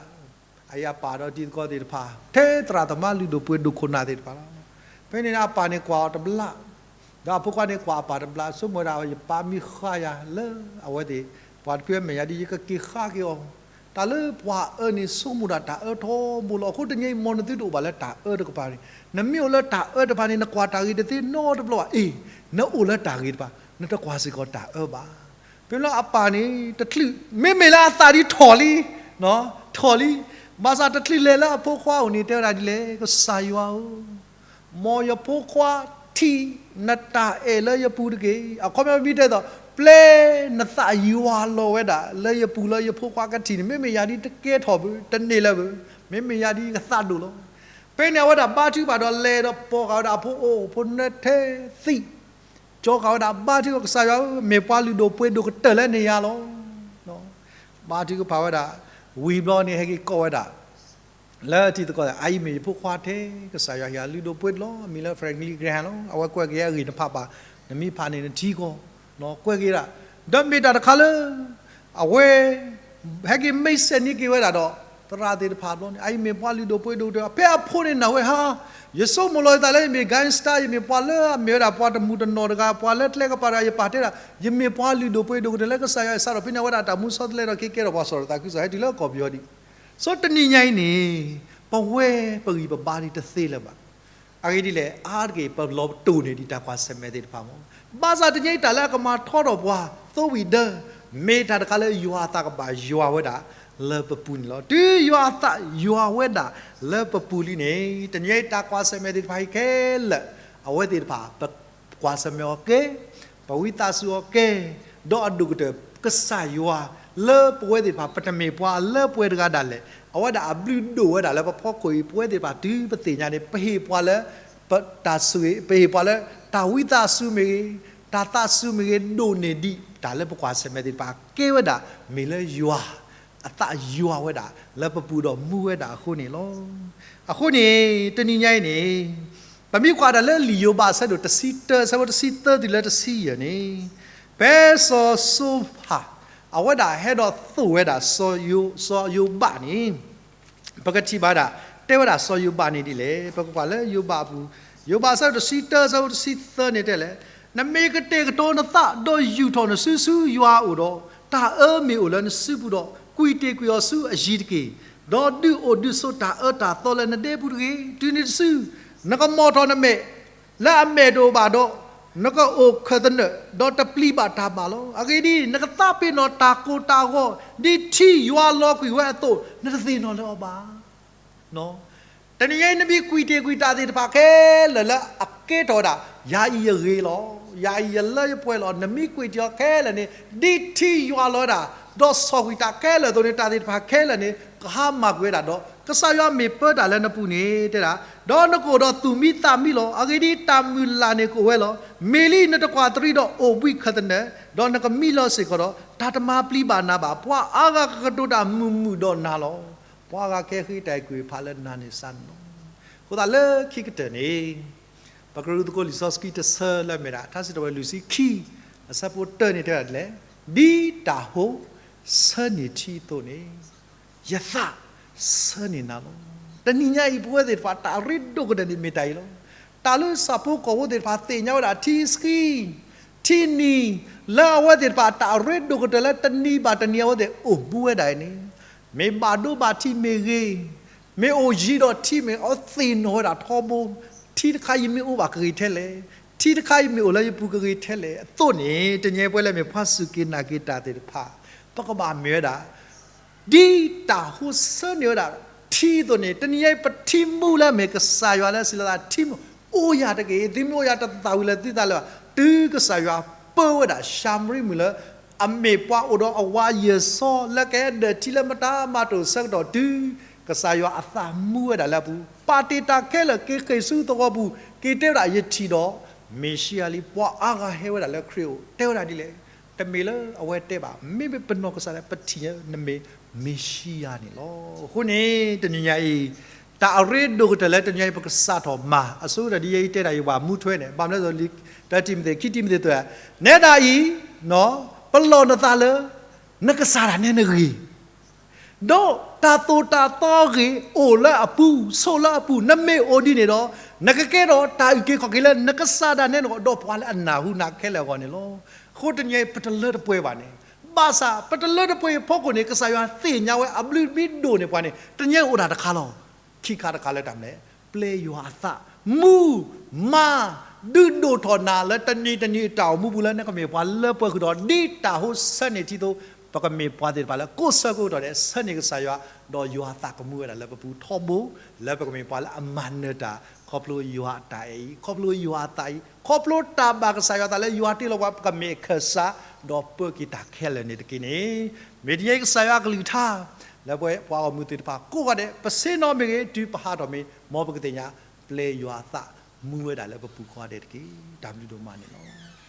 အအံၤအပၢ်ဒီးတံၤသကိးသ့ၣ်တဖၣ် ထဲသရၣ်သမါလုၢ်ဒိၣ်ပှ့ၤဒိၣ်ခိၣ်နၢ်သ့ၣ်တဖၣ်လီၤ. ဖဲန့ၣ်န့ၣ် အပၢ်န့ၣ်ကွၢ်အီၤတဘျီ ဒီးအဖိခွါန့ၣ်ကွၢ်အပၢ်တဘျီ ဆိကမိၣ်ဝဲဒၣ် ယပၢ်မ့ၢ်ဃါယၤလၢအဝဲသ့ၣ် ပှၤတဖုအမဲာ်ညါဒ် ယကက့ၤဃါက့ၤအီၤ တၢ်လၢပှၤအၢန့ၣ် ဆိကမိၣ်ဒၣ်တၢ်အၢထီဘိလီၤ. အဃိတနံၤအံၤ မ်နသုတအိၣ်ဘၣ်လၢတၢ်အၢတကပၤန့ၣ်, နမ့ၢ်အိၣ်လၢတၢ်အၢတဖၣ်န့ၣ် နကွၢ်တၢ်ဂ့ၤတသ့နီတဘျီဘၣ်. အ့ၣ်, နအိၣ်လၢတၢ်ဂ့ၤတဖၣ်, နတကွၢ်စ့ၢ်ကီးတၢ်အၢဘၣ်. ဖဲလၢအပၢ်န့ၣ် တချုး, မ့မ့ၢ်လၢအသးဒ်ထီၣ်လံ, ထီၣ်လံ, ဘၣ်ဆၣ်တချုးလဲၤလၢအဖိခွါအအိၣ်န့ၣ် တဲဝဲဒၣ်ဒ်လဲၣ်, ကစၢ်ယွၤဧၢ, မ်ယဖိခွါထံၣ်နတၢ်အဲၣ်လၢယပူၤတက့ၢ်. အခီပညီမ့ၢ်တဲသိး, ပျဲနသးယွၤလီၤဝဲဒၣ် လၢယပူၤလၢယဖိခွါကထံၣ်န့ၣ်, မ့မ့ၢ်ယၤဒ်တကဲထီၣ်ဘၣ်, တန့ၢ်လၢၤဘၣ်, မ့မ့ၢ်ယၤဒ်ကသးဒိၣ်လီၤ. ဖဲန့ၣ်အဝဲဒၣ်ဘါထုကဖၣ်ဒီးလဲၤဒီးပိာ်ဃာ်ဝဲဒၣ်အဖိအိၣ်ဖိနၢထဲသံၣ်, ကၠီဃာ်ဝဲဒၣ်ဘါထုကဖၣ်, ကစၢ်ယွၤဧၢ, မ့ၢ်ပှၤလုၢ်ဒိၣ်ပှ့ၤဒိၣ်ကတၢၢ်လၢန့ၣ်ယၤလီၤ. ဘါထုကဖၣ်ဝဲဒၣ်, ဝံၤဘျီန့ၣ် ဟဲက့ၤကိးဝဲဒၣ် လၢထံသကိး, အအံၤမ့ၢ်ယဖိခွါထဲ, ကစၢ်ယွၤဟ့ၣ်အလုၢ်ဒိၣ်ပှ့ၤဒိၣ်လီၤ, အမံၤလၢ Franklin Graham လီၤ. အဝဲကွဲးက့ၤအဂ့ၢ်တဖၣ်ဘၣ်, နမ့ၢ်ဖးန့ၣ်နထံကီၢ်, ကွဲးက့ၤဒၣ်, ဒီးမ့ၢ်တၢ်တခါလၢ အဝဲ ဟဲက့ၤမ့ၢ်စဲးန့ၢ်က့ၤဝဲဒၣ်ဒီး သရၣ်သ့ၣ်တဖၣ်ဘျီန့ၣ်, အအံၤမ့ၢ်ပှၤလုၢ်ဒိၣ်ပှ့ၤဒိၣ်ကတၢၢ်, ဖဲအဖိန့ၣ်နာ်ဝဲဟါ, ယဆိကမိၣ်လီၤယသးလၢယမ့ၢ် gangster, ယမ့ၢ်ပှၤလၢအမ့ၢ်ဝဲဒၣ်ပှၤတမူးတနီၤတဂၤ, ပှၤလၢကျဲကပၤတဂၤ, ယပာ်တဲဒၣ်, ယမ့ၢ်ပှၤလုၢ်ဒိၣ်ပှ့ၤဒိၣ်ကတၢၢ်လၢကစၢ်ယွၤအံၤစးထီၣ်ဖဲန့ၣ် အဝဲဒၣ်တၢ်မူဆီတလဲဒီးက့ၤကဲထီၣ်ပှၤစီၣ်တသးခုကစီၣ် ဟဲတုၤလၢကီၢ်ပယီၤဒံး. ဆိတနံၤညါအံၤန့ၣ်, ပဝဲပဂံၢ်ပဘါဒ်တသ့လၢၤဘၣ်. အဂ့ၢ်ဒ်လဲၣ်, အါတက့ၢ်ပလီၤတိၢ်န့ၢ်ဒံးတၢ်ကွၢ်ဆၢၣ်မဲာ်သ့ၣ်တဖၣ်မး, ဘၣ်ဆၣ်တနံၤအံၤတၢ်လၢအကမၤထီထီၣ်ပှၤသိဝံၤဒၢ, မ့ၢ်တၢ်တခါလၢယွၤအသးကဘၣ်ယွၤဝဲဒၣ် လၢပပူၤန့ၣ်လီၤ. တုၤယွၤအသးယွၤဝဲဒၣ်လၢပပူၤလံန့ၣ်, တနံၤအံၤတၢ်ကွၢ်ဆၢၣ်မဲာ်သ့ၣ်တဖၣ်အံၤခဲလၢာ်, အဝဲသ့ၣ်တဖၣ် ပကွၢ်ဆၢၣ်မဲာ်အီၤကဲ, ပဝံသးစူၤအီၤကဲ, ဒီးအဒိၣ်ကတၢၢ် ကစၢ်ယွၤလၢပဝဲသ့ၣ်တဖၣ် ပတမ့ၢ်ပှၤလၢပှဲၤတဂၤဒၣ်လဲာ်, အဝဲဒၣ်အဘျုးဒိၣ်ဝဲဒၣ်လၢပဖီခိၣ်အံၤ ပဝဲသ့ၣ်တဖၣ်တုၤပသ့ၣ်ညါန့ၣ် ပဟ့ၣ်ပှၤလၢ တၢ်ဆိၣ်ဂ့ၤ, ပဟ့ၣ်ပှၤလၢ တၢ်ဝံသးစူၤမ့ၢ်ဂ့ၤ, တၢ်သးစူၤမ့ၢ်ဂ့ၤ, ဒိၣ်န့ၢ်ဒံးတၢ်လၢပကွၢ်ဆၢၣ်မဲာ်သ့ၣ်တဖၣ် ကဲဝဲဒၣ် မ့ၢ်လၢယွၤအသးယွၤဝဲဒၣ်လၢပပူၤဒီးမူဝဲဒၣ်အဃိန့ၣ်လီၤ. အဃိန့ၣ် တနံၤညါအံၤန့ၣ်, ပမ့ၢ်ကွၢ်ဒၣ်လၢလံာ်ယိၤဘးအဆၢဒိၣ်တဆံတၢ အဆၢဖိတဆံသၢတုၤလၢတဆံယဲၢ်န့ၣ်, ဖဲစီၤစိၤဖး အဝဲဒၣ်ဟဲဒီးသိၣ်ဝဲဒၣ် စီၤယိၤဘးန့ၣ် ပကထံၣ်ဘၣ်ဒၣ် တဲဝဲဒၣ်စီၤယိၤဘးန့ၣ်ဒ်လဲၣ်. ပကကွၢ်လၢယိၤဘးအပူၤ, ယိၤဘးအဆၢဒိၣ်တဆံတၢ အဆၢဖိတဆံသၢန့ၣ်တဲလဲၣ်, နမ့ၢ်ကတဲာ်ကတီၤနသး ဒီးယူာ်ထီၣ်နစုဆူယွၤအအိၣ်ဒီး, တၢ်အၢမ့ၢ်အိၣ်လၢနစုပူၤဒီး ကွံာ်တ့ၢ်ကွံာ်အီၤဆူအယံၤတက့ၢ်. ဒီးဒုးအိၣ်ဒုးဆိးတၢ်အၢတၢ်သီလၢနဒဲပူၤတဂ့ၤ. တုၤနုၤတစု နကမီၢ်ထီၣ်နမဲာ် လၢအမဲာ်တအိၣ်ဘၣ်ဒီး, နကအိၣ်ခၢၣ်သနၢၣ် ဒီးတပျံၤဘၣ်တၢ်ဘၣ်လီၤ. အဂ့ၢ်ဒ်အံၤ, နကသးပ့ၤနီၣ်တၢ်ကိၢ်တၢ်ဂီၤ ဒ်ထံယွၤလီၤကွံာ်ဝဲအသိး, နတသ့ၣ်နီၣ်လၢၤအီၤဘၣ်. တနံၤညါအံၤ နမ့ၢ်ကွံာ်တ့ၢ်ကွံာ်တၢ်သ့ၣ်တဖၣ်ခဲလၢာ်လၢအကဲထီၣ်ဝဲဒၣ်, ယၤအံၤယဂ့ၤလီၤ, ယၤအံၤယလၢယပှဲၤလီၤ, နမ့ၢ်ကွံာ်တ့ၢ်အီၤခဲလၢာ်န့ၣ်, ဒ်ထံယွၤလီၤဝဲဒၣ်, ဒီးဆီၣ်ကွံာ်တၢ်ခဲလၢာ်အသိးန့ၣ်, တၢ်သ့ၣ်တဖၣ်ခဲလၢာ်န့ၣ် ကဟါမၢ်ကွံာ်ဝဲဒၣ်ဒီး, ကစၢ်ယွၤမ့ၢ်ပၢတၢ်လၢနပူၤန့ၣ် တဲဒၣ်, ဒီးနကအိၣ်ဒီးသူၣ်မံသးမံလီၤ. အဂ့ၢ်ဒ်အံၤ, တၢ်မုၢ်လၢ်န့ၣ်ကအိၣ်ဝဲလီၤ. မ့ၢ်လံနတကွၢ်တရံးဒီးအိၣ်ဘှံးခၢၣ်သနၢၣ်, ဒီးနကမံလီၤစ့ၢ်ကီးဒီး, တၢ်တမၤပျံၤဘၣ်နၤဘၣ်. ပှၤအါဂၤကကတိၤတၢ်မုာ်မုာ်ဒီးနၤလီၤ. ပှၤအါဂၤကဟဲဃ့တၢ်အုၣ်က့ၤခီၣ်ဖးလၢနၤန့ၣ်စ့ၢ်န့ၣ်လီၤ. အဃိသတးလၢခံကတၢၢ်န့ၣ်, ပကရူၢ်သကိးလံာ်စီဆှံတဆၢလၢအမ့ၢ်ဒၣ် ထါစံးထီၣ်ပတြၢၤလွံၢ်ဆံခံ အဆၢဖိတၢန့ၣ်တဲဝဲဒၣ်ဒ်လဲၣ်, ဒ်တၢ်ဟိဆၢန့ၢ်ထံအသိးန့ၣ်, ယသးဆၢန့ၢ်နၤလီၤ. တနံၤညါအံၤ ပဝဲသ့ၣ်တဖၣ်တၢ်ရ့ဒိၣ်ကတၢၢ်န့ၣ်မ့ၢ်တၢ်အံၤလီၤ. တၢ်လၢဆၣ်ဖိကီၢ်ဖိသ့ၣ်တဖၣ်သ့ၣ်ညါဝဲဒၣ်ထံဆှံ, ထံနံၤ, လၢအဝဲသ့ၣ်တဖၣ်တၢ်ရ့ဒိၣ်ကတၢၢ်လၢတနံၤဘၣ်တနံၤအဝဲသ့ၣ်အိၣ်မူဝဲဒၣ်အံၤန့ၣ်, မ့ၢ်ဘၣ်ဒိဘၣ်ထံးမ့ၢ်ဂ့ၤ, မ့ၢ်အိၣ်ယံၤဒီးထံမ့ၢ်ဂ့ၤ, အဝဲသ့ၣ်နီၣ်ဝဲဒၣ်ထီဘိ, ထံတခါအံၤမ့ၢ်အိၣ်ဘၣ်ကဂ့ၤထဲလဲၣ်, ထံတခါအံၤမ့ၢ်အိၣ်လၢယပူၤကဂ့ၤထဲလဲၣ်အသိးန့ၣ်, တနံၤညါပဝဲလၢမ့ၢ်ပှၤစူၢ်က့ၤနာ်က့ၤတၢ်သ့ၣ်တဖၣ်, ပကဘၣ်မ့ၢ်ဝဲဒၣ် ဒ်တၢ်ဟိဆၢန့ၢ်ဝဲဒၣ်ထံအသိးန့ၣ်, တနံၤညါအံၤပထံမူလၢအမ့ၢ်ကစၢ်ယွၤလၢအစံးလီၤသး ထံမူအိၣ်ယၤတက့ၢ်. သုမ့ၢ်အိၣ်ယၤတသးဝံၤလၢသုသးလၢၤဘၣ်. တုၤကစၢ်ယွၤပၢဝဲဒၣ်ၡၤမရံမုၣ်လၢ အမ့ၢ်ပှၤအိၣ်ဒီးအဝၤယဲၢ်စီ လၢကဟဲဒၢၣ်ထံလၢမတၤမၤတအိၣ်ဆၢကတီၢ်တုၤ, ကစၢ်ယွၤအသးမူဝဲဒၣ်လၢအပူၤ, ပာ်တ့ၢ်တၢ်ခဲလၢာ်က့ၤဃ့ၢ်ဆူသဝီပူၤ, က့ၤတဲဝဲဒၣ်ယထံၣ်ဒီးမ့ၤၡံအၤလံ. ပှၤအါဂၤဟဲဝဲဒၣ်လၢခရံာ်အအိၣ် တဲဝဲဒၣ်ဒ်လဲၣ်, တမ့ၢ်လၢအဝဲတဲဘၣ်, မ့မ့ၢ်ပနီၢ်ကစၢ်ဒၣ် ပထံၣ်နမ့ၢ်မ့ၤၡံအၤန့ၣ်လီၤ. အဃိန့ၣ် တနံၤညါအံၤ တၢ်အရ့ဒိၣ်ကတၢၢ်လၢတနံၤညါအံၤ ပကစးထီၣ်မၤ အဆိကတၢၢ်ဒ်ယဲအံၤတဲဒၣ်ယဘၣ်မူထွဲန့ၣ်, ဘၣ်မနုၤလဲၣ်, တၢတံၤမသ့း ခံတံၤမသ့းသိး, နဲဒၣ်အံၤ ပလီၢ်နသးလၢ နကစၢ်ဒၣ်နဲနဂ့ၤ ဒီးတၢ်သိၣ်တၢ်သီအဂ့ၢ်အိၣ်လၢအပူၤ, ဆိးလၢအပူၤ, နမ့ၢ်အိၣ်ဒ်န့ၣ်ဒီး, နကကဲထီၣ်တၢ်အုၣ်က့ၤခီၣ်က့ၤလၢနကစၢ်ဒၣ်နဲနဂီၢ် ဒီးပှၤလၢအနၢ်ဟူနၤခဲလၢာ်အဂီၢ်န့ၣ်လီၤ. အဃိတနံၤညါအံၤ ပတလၢတပှဲၤဘၣ်န့ၣ်, ဘၣ်ဆၣ် ပတလၢတပှဲၤအဖီခိၣ်န့ၣ် ကစၢ်ယွၤသ့ၣ်ညါဝဲအဘျုးအဖှိၣ်ဒိၣ်န့ၢ်ပှၤန့ၣ် တညဲအိၣ်ဒၣ်တခါလီၤ. ခံခါတခါလၢတၢ်မနုၤလဲၣ်, ပျဲယွၤအသး, မူ, မၤ, ဒုးဒိၣ်ထီၣ်နၤလၢတနံၤတနံၤအတၢ်အိၣ်မူပူၤလၢနကမ့ၢ်ပှၤလၢပှဲၤဃုာ်ဒီး ဒ်တၢ်ဟိဆၢန့ၢ်ထံသိး ပကမ့ၢ်ပှၤသ့ၣ်တဖၣ်လၢကိးဆၢကိးကတီၢ်ဒဲး ဆၢန့ၢ်ကစၢ်ယွၤ, ဒီးယွၤအသးကမူဝဲဒၣ်လၢပပူၤထီဘိ, လၢပကမ့ၢ်ပှၤလၢအမၤနၢၤတၢ် ခီဖျိယွၤအတၢ်အဲၣ်အံၤ, ခီဖျိယွၤအသးအံၤ, ခီဖျိတၢ်ဘၣ်ကစၢ်ယွၤအသးလၢယွၤတ့လီၤပှၤ ပကမ့ၢ်အခၢၣ်စး, ဒီးပၢက့ၤတၢ်ခဲလၢာ်န့ၣ်တက့ၢ်န့ၣ်, မ့ၢ်တယဲကစၢ်ယွၤအကလုၢ်ကထါ လၢပဝဲပှၤဂီၢ်မုၢ်သ့ၣ်တဖၣ်ကိးဂၤဒဲး ပဆ့ၣ်နီၤမ့ၢ်ဂ့ၤ တုၤပဟးထီၣ်မ့ၢ် မ်ပကသ့ၣ်ညါ ပျဲယွၤအသးမူဝဲဒၣ်လၢပပူၤကိးဂၤဒဲးတက့ၢ်. တၢ်ဘျုးဒိၣ်မးန့ၣ်လီၤ.